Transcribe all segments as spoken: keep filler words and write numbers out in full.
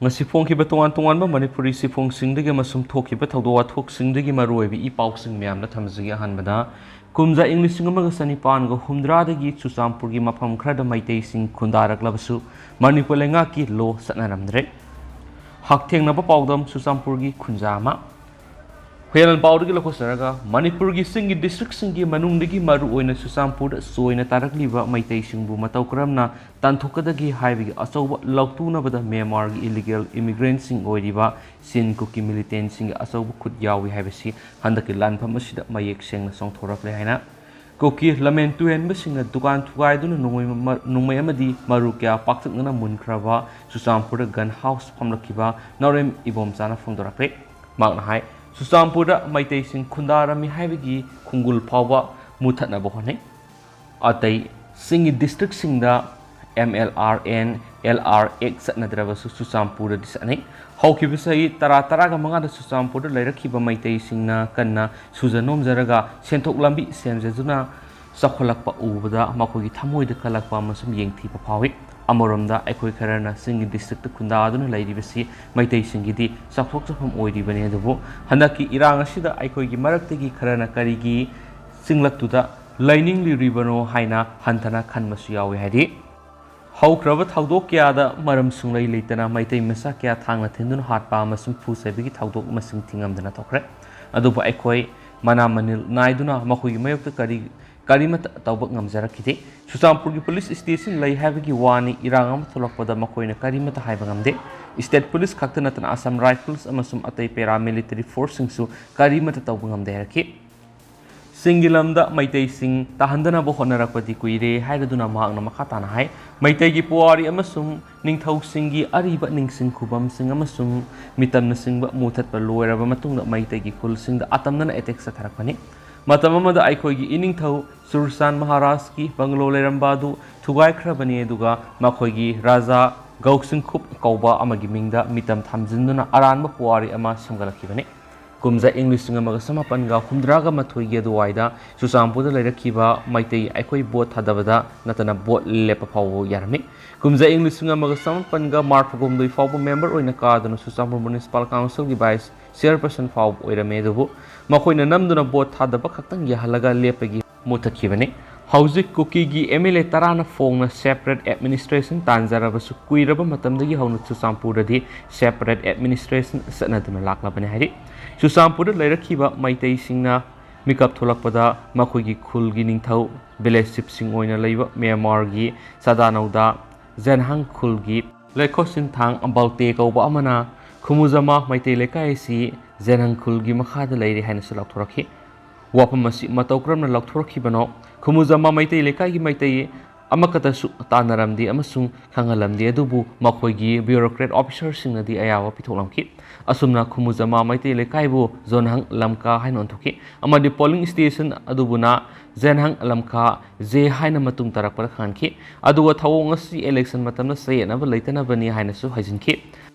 ꯉꯁꯤ ꯐꯣꯡꯈꯤꯕ ꯇꯣꯉꯥꯟ ꯇꯣꯉꯥꯟꯕ ꯃꯅꯤꯄꯨꯔꯤ ꯆꯦꯐꯣꯡꯁꯤꯡꯗꯒꯤ ꯑꯃꯁꯨꯡ ꯊꯣꯛꯈꯤꯕ ꯊꯧꯗꯣꯛ ꯋꯥꯊꯣꯛꯁꯤꯡꯗꯒꯤ ꯃꯔꯨꯑꯣꯏꯕ ꯏ ꯄꯥꯎꯁꯤꯡ ꯃꯌꯥꯝꯗ ꯊꯝꯖꯒꯦ꯫ ꯑꯍꯥꯟꯕꯗ, ꯀꯨꯝꯖꯥ ꯏꯪ ꯂꯤꯁꯤꯡ ꯑꯃꯒ ꯆꯅꯤꯄꯥꯟꯒ ꯍꯨꯝꯗ꯭ꯔꯥꯗꯒꯤ ꯆꯨꯔꯆꯥꯟꯄꯨꯔꯒꯤ ꯃꯐꯝ ꯈꯔꯗ ꯃꯩꯇꯩꯁꯤꯡ ꯈꯨꯟꯗꯥꯔꯛꯂꯕꯁꯨ ꯃꯅꯤꯄꯨꯔ ꯂꯩꯉꯥꯛꯀꯤ ꯂꯣ ꯆꯠꯅꯔꯝꯗ꯭ꯔꯦ꯫ ꯍꯛꯊꯦꯡꯅꯕ ꯄꯥꯎꯗꯝ: ꯆꯨꯔꯆꯥꯟꯄꯨꯔꯒꯤ ꯈꯨꯟꯖꯥ ꯑꯃ꯫ ꯍꯨꯏꯌꯥꯂꯟ ꯄꯥꯎꯗꯒꯤ ꯂꯧꯈꯠꯆꯔꯒ, ꯃꯅꯤꯄꯨꯔꯒꯤ ꯆꯤꯡꯒꯤ ꯗꯤꯁꯇ꯭ꯔꯤꯛꯁꯤꯡꯒꯤ ꯃꯅꯨꯡꯗꯒꯤ ꯃꯔꯨꯑꯣꯏꯅ ꯆꯨꯔꯆꯥꯟꯄꯨꯔꯗ ꯆꯣꯏꯅ ꯇꯥꯔꯛꯂꯤꯕ ꯃꯩꯇꯩꯁꯤꯡꯕꯨ ꯃꯇꯧ ꯀꯔꯝꯅ ꯇꯥꯟꯊꯣꯛꯀꯗꯒꯦ ꯍꯥꯏꯕꯒꯤ ꯑꯆꯧꯕ ꯂꯥꯎꯊꯣꯛꯅꯕꯗ ꯃ꯭ꯌꯥꯟꯃꯥꯔꯒꯤ ꯏꯂꯤꯒꯦꯜ ꯏꯃꯤꯒ꯭ꯔꯦꯟꯁꯤꯡ ꯑꯣꯏꯔꯤꯕ ꯆꯤꯟ ꯀꯨꯀꯤ ꯃꯤꯂꯤꯇꯦꯟꯁꯤꯡꯒꯤ ꯑꯆꯧꯕ ꯈꯨꯠ ꯌꯥꯎꯏ ꯍꯥꯏꯕꯁꯤ ꯍꯟꯗꯛꯀꯤ ꯂꯥꯟꯐꯝ ꯑꯁꯤꯗ ꯃꯌꯦꯛ ꯁꯦꯡꯅ ꯆꯣꯡꯊꯣꯔꯛꯂꯦ ꯍꯥꯏꯅ ꯀꯨꯀꯤ ꯂꯝꯍꯦꯟ ꯇꯨꯍꯦꯟꯕꯁꯤꯡꯅ ꯗꯨꯀꯥꯟ ꯊꯨꯒꯥꯏꯗꯨꯅ ꯅꯣꯡꯃꯩ ꯃ-, ꯅꯣꯡꯃꯩ ꯑꯃꯗꯤ ꯃꯔꯨ ꯀꯌꯥ ꯄꯥꯛꯇꯛꯅꯅ ꯃꯨꯟꯈ꯭ꯔꯕ ꯆꯨꯔꯆꯥꯟꯄꯨꯔꯗ ꯒꯟ ꯍꯥꯎꯁ ꯐꯝꯂꯛꯈꯤꯕ ꯅꯥꯎꯔꯦꯝ ꯏꯕꯣꯝꯆꯥꯅ ꯐꯣꯡꯗꯣꯔꯛꯂꯦ꯫ ꯃꯍꯥꯛꯅ ꯍꯥꯏ, ꯆꯨꯔꯆꯥꯟꯄꯨꯔꯗ ꯃꯩꯇꯩꯁꯤꯡ ꯈꯨꯟꯗꯥꯔꯝꯃꯤ ꯍꯥꯏꯕꯒꯤ ꯈꯣꯡꯒꯨꯜ ꯐꯥꯎꯕ ꯃꯨꯊꯠꯅꯕ ꯍꯣꯠꯅꯩ꯫ ꯑꯇꯩ ꯆꯤꯡꯒꯤ ꯗꯤꯁꯇ꯭ꯔꯤꯛꯁꯤꯡꯗ M L R N, L R ꯑꯦꯛ ꯆꯠꯅꯗ꯭ꯔꯕꯁꯨ ꯆꯨꯔꯆꯥꯟꯄꯨꯔꯗꯗꯤ ꯆꯠꯅꯩ꯫ ꯍꯧꯈꯤꯕ ꯆꯍꯤ ꯇꯔꯥ, ꯇꯔꯥꯒ ꯃꯉꯥꯗ ꯆꯨꯔꯆꯥꯟꯄꯨꯔꯗ ꯂꯩꯔꯛꯈꯤꯕ ꯃꯩꯇꯩꯁꯤꯡꯅ ꯀꯟꯅ ꯁꯨꯖ ꯅꯣꯝꯖꯔꯒ ꯁꯦꯟꯊꯣꯛ ꯂꯝꯕꯤ ꯁꯦꯝꯖꯗꯨꯅ ꯆꯥꯎꯈꯠꯂꯛꯄ ꯎꯕꯗ ꯃꯈꯣꯏꯒꯤ ꯊꯃꯣꯏꯗ ꯀꯜꯂꯛꯄ ꯑꯃꯁꯨꯡ ꯌꯦꯡꯊꯤꯕ ꯐꯥꯎꯏ꯫ ꯑꯃꯔꯣꯝꯗ ꯑꯩꯈꯣꯏ ꯈꯔꯅ ꯆꯤꯡꯒꯤ ꯗꯤꯁꯇ꯭ꯔꯤꯛꯇ ꯈꯨꯟꯗꯥꯗꯨꯅ ꯂꯩꯔꯤꯕꯁꯤ ꯃꯩꯇꯩꯁꯤꯡꯒꯤꯗꯤ ꯆꯥꯎꯊꯣꯛꯆꯐꯝ ꯑꯣꯏꯔꯤꯕꯅꯤ, ꯑꯗꯨꯕꯨ ꯍꯟꯗꯛꯀꯤ ꯏꯔꯥꯡ ꯑꯁꯤꯗ ꯑꯩꯈꯣꯏꯒꯤ ꯃꯔꯛꯇꯒꯤ ꯈꯔꯅ ꯀꯔꯤꯒꯤ ꯆꯤꯡꯂꯛꯇꯨꯗ ꯂꯩꯅꯤꯡꯂꯤꯕꯅꯣ ꯍꯥꯏꯅ ꯍꯟꯊꯅ ꯈꯟꯕꯁꯨ ꯌꯥꯎꯏ ꯍꯥꯏꯔꯤ꯫ ꯍꯧꯈ꯭ꯔꯕ ꯊꯧꯗꯣꯛ ꯀꯌꯥꯗ ꯃꯔꯝ ꯁꯨꯡꯂꯩ ꯂꯩꯇꯅ ꯃꯩꯇꯩ ꯃꯆꯥ ꯀꯌꯥ ꯊꯥꯡꯅ ꯊꯤꯟꯗꯨꯅ ꯍꯥꯠꯄ ꯑꯃꯁꯨꯡ ꯐꯨ ꯆꯩꯕꯒꯤ ꯊꯧꯗꯣꯛ ꯃꯁꯤꯡ ꯊꯤꯉꯝꯗꯅ ꯊꯣꯛꯈ꯭ꯔꯦ꯫ ꯑꯗꯨꯕꯨ ꯑꯩꯈꯣꯏ ꯃꯅꯥ ꯃꯅꯤꯜ ꯅꯥꯏꯗꯨꯅ ꯃꯈꯣꯏꯒꯤ ꯃꯥꯌꯣꯛꯇ ꯀꯔꯤ, ꯀꯔꯤꯃꯠꯇ ꯇꯧꯕ ꯉꯝꯖꯔꯛꯈꯤꯗꯦ꯫ ꯆꯨꯔꯆꯥꯟꯄꯨꯔꯒꯤ ꯄꯨꯂꯤꯁ ꯁ꯭ꯇꯦꯁꯟ ꯂꯩ ꯍꯥꯏꯕꯒꯤ ꯋꯥꯅꯤ, ꯏꯔꯥꯡ ꯑꯃ ꯊꯣꯛꯂꯛꯄꯗ ꯃꯈꯣꯏꯅ ꯀꯔꯤꯃꯠꯇ ꯍꯥꯏꯕ ꯉꯝꯗꯦ꯫ ꯁ꯭ꯇꯦꯠ ꯄꯨꯂꯤꯁ ꯈꯛꯇ ꯅꯠꯇꯅ ꯑꯁꯥꯝ ꯔꯥꯏꯐꯜꯁ ꯑꯃꯁꯨꯡ ꯑꯇꯩ ꯄꯦꯔꯥꯃꯤꯂꯤꯇꯔꯤ ꯐꯣꯔꯁꯁꯤꯡꯁꯨ ꯀꯔꯤꯃꯠꯇ ꯇꯧꯕ ꯉꯝꯗꯦ ꯍꯥꯏꯔꯛꯈꯤ꯫ ꯆꯤꯡꯒꯤ ꯂꯝꯗ ꯃꯩꯇꯩꯁꯤꯡ ꯇꯥꯍꯟꯗꯅꯕ ꯍꯣꯠꯅꯔꯛꯄꯗꯤ ꯀꯨꯏꯔꯦ ꯍꯥꯏꯔꯗꯨꯅ ꯃꯍꯥꯛꯅ ꯃꯈꯥ ꯇꯥꯅ ꯍꯥꯏ, ꯃꯩꯇꯩꯒꯤ ꯄꯨꯋꯥꯔꯤ ꯑꯃꯁꯨꯡ ꯅꯤꯡꯊꯧꯁꯤꯡꯒꯤ ꯑꯔꯤꯕ ꯅꯤꯡꯁꯤꯡ ꯈꯨꯕꯝꯁꯤꯡ ꯑꯃꯁꯨꯡ ꯃꯤꯇꯝꯅꯆꯤꯡꯕ ꯃꯨꯊꯠꯄ ꯂꯣꯏꯔꯕ ꯃꯇꯨꯡꯗ ꯃꯩꯇꯩꯒꯤ ꯈꯨꯜꯁꯤꯡꯗ ꯑꯇꯝꯅꯅ ꯑꯦꯇꯦꯛ ꯆꯠꯊꯔꯛꯄꯅꯤ꯫ ꯃꯇꯝ ꯑꯃꯗ ꯑꯩꯈꯣꯏꯒꯤ ꯏꯅꯤꯡꯊꯧ ꯆꯨꯔꯆꯥꯟ ꯃꯍꯥꯔꯥꯖꯀꯤ ꯕꯪꯒꯂꯣ ꯂꯩꯔꯝꯕ ꯑꯗꯨ ꯊꯨꯒꯥꯏꯈ꯭ꯔꯕꯅꯤ, ꯑꯗꯨꯒ ꯃꯈꯣꯏꯒꯤ ꯔꯥꯖꯥ ꯒꯧꯁꯤꯡꯈꯨꯞ ꯀꯧꯕ ꯑꯃꯒꯤ ꯃꯤꯡꯗ ꯃꯤꯇꯝ ꯊꯝꯖꯤꯟꯗꯨꯅ ꯑꯔꯥꯟꯕ ꯄꯨꯋꯥꯔꯤ ꯑꯃ ꯁꯦꯝꯒꯠꯂꯛꯈꯤꯕꯅꯤ꯫ ꯀꯨꯝꯖꯥ ꯏꯪ ꯂꯤꯁꯤꯡ ꯑꯃꯒ ꯆꯃꯥꯄꯟꯒ ꯍꯨꯝꯗ꯭ꯔꯥꯒ ꯃꯥꯊꯣꯏꯒꯤ ꯑꯗꯨꯋꯥꯏꯗ ꯆꯨꯔꯆꯥꯟꯄꯨꯔꯗ ꯂꯩꯔꯛꯈꯤꯕ ꯃꯩꯇꯩ ꯑꯩꯈꯣꯏ ꯚꯣꯠ ꯊꯥꯗꯕꯗ ꯅꯠꯇꯅ ꯚꯣꯠ ꯂꯦꯞꯄ ꯐꯥꯎꯕ ꯌꯥꯔꯝꯃꯤ꯫ ꯀꯨꯝꯖꯥ ꯏꯪ ꯂꯤꯁꯤꯡ ꯑꯃꯒ ꯆꯃꯥꯄꯟꯒ ꯃꯥꯔꯆ ꯐꯥꯎꯕ ꯃꯦꯝꯕꯔ ꯑꯣꯏꯅ ꯀꯥꯗꯨꯅ ꯆꯨꯔꯆꯥꯟꯄꯨꯔ ꯃ꯭ꯌꯨꯅꯤꯁꯤꯄꯥꯜ ꯀꯥꯎꯟꯁꯤꯜꯒꯤ ꯚꯥꯏꯁ ꯆꯤꯌꯔꯄꯔꯁꯟ ꯐꯥꯎꯕ ꯑꯣꯏꯔꯝꯃꯤ꯫ ꯑꯗꯨꯕꯨ ꯃꯈꯣꯏꯅ ꯅꯝꯗꯨꯅ ꯚꯣꯠ ꯊꯥꯗꯕ ꯈꯛꯇꯪ ꯌꯥꯍꯜꯂꯒ ꯂꯦꯞꯄꯒꯤ ꯃꯨꯠꯊꯠꯈꯤꯕꯅꯤ꯫ ꯍꯧꯖꯤꯛ ꯀꯨꯀꯤꯒꯤ ꯑꯦꯝ ꯑꯦꯜ ꯑꯦ ꯇꯔꯥꯅ ꯐꯣꯡꯅ ꯁꯦꯄꯔꯦꯠ ꯑꯦꯗꯃꯤꯅꯤꯁꯇ꯭ꯔꯦꯁꯟ ꯇꯥꯟꯖꯔꯕꯁꯨ, ꯀꯨꯏꯔꯕ ꯃꯇꯝꯗꯒꯤ ꯍꯧꯅ ꯆꯨꯔꯆꯥꯟꯄꯨꯔꯗꯗꯤ ꯁꯦꯄꯔꯦꯠ ꯑꯦꯗꯃꯤꯅꯤꯁꯇ꯭ꯔꯦꯁꯟ ꯆꯠꯅꯗꯨꯅ ꯂꯥꯛꯂꯕꯅꯤ ꯍꯥꯏꯔꯤ꯫ ꯆꯨꯔꯆꯥꯟꯄꯨꯔꯗ ꯂꯩꯔꯛꯈꯤꯕ ꯃꯩꯇꯩꯁꯤꯡꯅ ꯃꯤꯀꯞ ꯊꯣꯛꯂꯛꯄꯗ ꯃꯈꯣꯏꯒꯤ ꯈꯨꯜꯒꯤ ꯅꯤꯡꯊꯧ, ꯚꯤꯂꯦꯖ ꯆꯤꯐꯁꯤꯡ ꯑꯣꯏꯅ ꯂꯩꯕ ꯃ꯭ꯌꯥꯟꯃꯥꯔꯒꯤ ꯆꯥꯗꯥꯅꯧꯗ ꯖꯦꯟꯍꯥꯡ ꯈꯨꯜꯒꯤ ꯂꯩꯈꯣꯠ ꯁꯤꯟꯊꯥꯡ ꯕꯥꯜꯇꯦ ꯀꯧꯕ ꯑꯃꯅ ꯈꯨꯃꯨꯖꯃꯥ ꯃꯩꯇꯩ ꯂꯩꯀꯥꯏ ꯑꯁꯤ ꯖꯦꯟꯍꯥꯡ ꯈꯨꯜꯒꯤ ꯃꯈꯥꯗ ꯂꯩꯔꯦ ꯍꯥꯏꯅꯁꯨ ꯂꯥꯎꯊꯣꯔꯛꯈꯤ꯫ ꯋꯥꯐꯝ ꯑꯁꯤ ꯃꯇꯧ ꯀꯔꯝꯅ ꯂꯥꯎꯊꯣꯔꯛꯈꯤꯕꯅꯣ? ꯈꯨꯃꯨꯖꯃꯥ ꯃꯩꯇꯩ ꯂꯩꯀꯥꯏꯒꯤ ꯃꯩꯇꯩ ꯑꯃꯈꯛꯇꯁꯨ ꯇꯥꯟꯅꯔꯝꯗꯦ ꯑꯃꯁꯨꯡ ꯈꯪꯍꯜꯂꯝꯗꯦ, ꯑꯗꯨꯕꯨ ꯃꯈꯣꯏꯒꯤ ꯕ꯭ꯌꯨꯔꯣꯀ꯭ꯔꯦꯠ ꯑꯣꯐꯤꯁꯔꯁꯤꯡꯅꯗꯤ ꯑꯌꯥꯕ ꯄꯤꯊꯣꯛꯂꯝꯈꯤ꯫ ꯑꯁꯨꯝꯅ ꯈꯨꯃꯨꯖꯃꯥ ꯃꯩꯇꯩ ꯂꯩꯀꯥꯏꯕꯨ ꯖꯣꯟꯍꯪ ꯂꯝꯀꯥ ꯍꯥꯏꯅ ꯑꯣꯟꯊꯣꯛꯈꯤ ꯑꯃꯗꯤ ꯄꯣꯂꯤꯡ ꯁ꯭ꯇꯦꯁꯟ ꯑꯗꯨꯕꯨꯅ ꯖꯦꯟꯍꯪ ꯂꯝꯀꯥ ꯖꯦ ꯍꯥꯏꯅ ꯃꯇꯨꯡ ꯇꯥꯔꯛꯄꯗ ꯈꯪꯍꯟꯈꯤ꯫ ꯑꯗꯨꯒ ꯊꯧꯑꯣꯡ ꯑꯁꯤ ꯏꯂꯦꯛꯁꯟ ꯃꯇꯝꯗ ꯆꯌꯦꯠꯅꯕ ꯂꯩꯇꯅꯕꯅꯤ ꯍꯥꯏꯅꯁꯨ ꯍꯥꯏꯖꯤꯟꯈꯤ꯫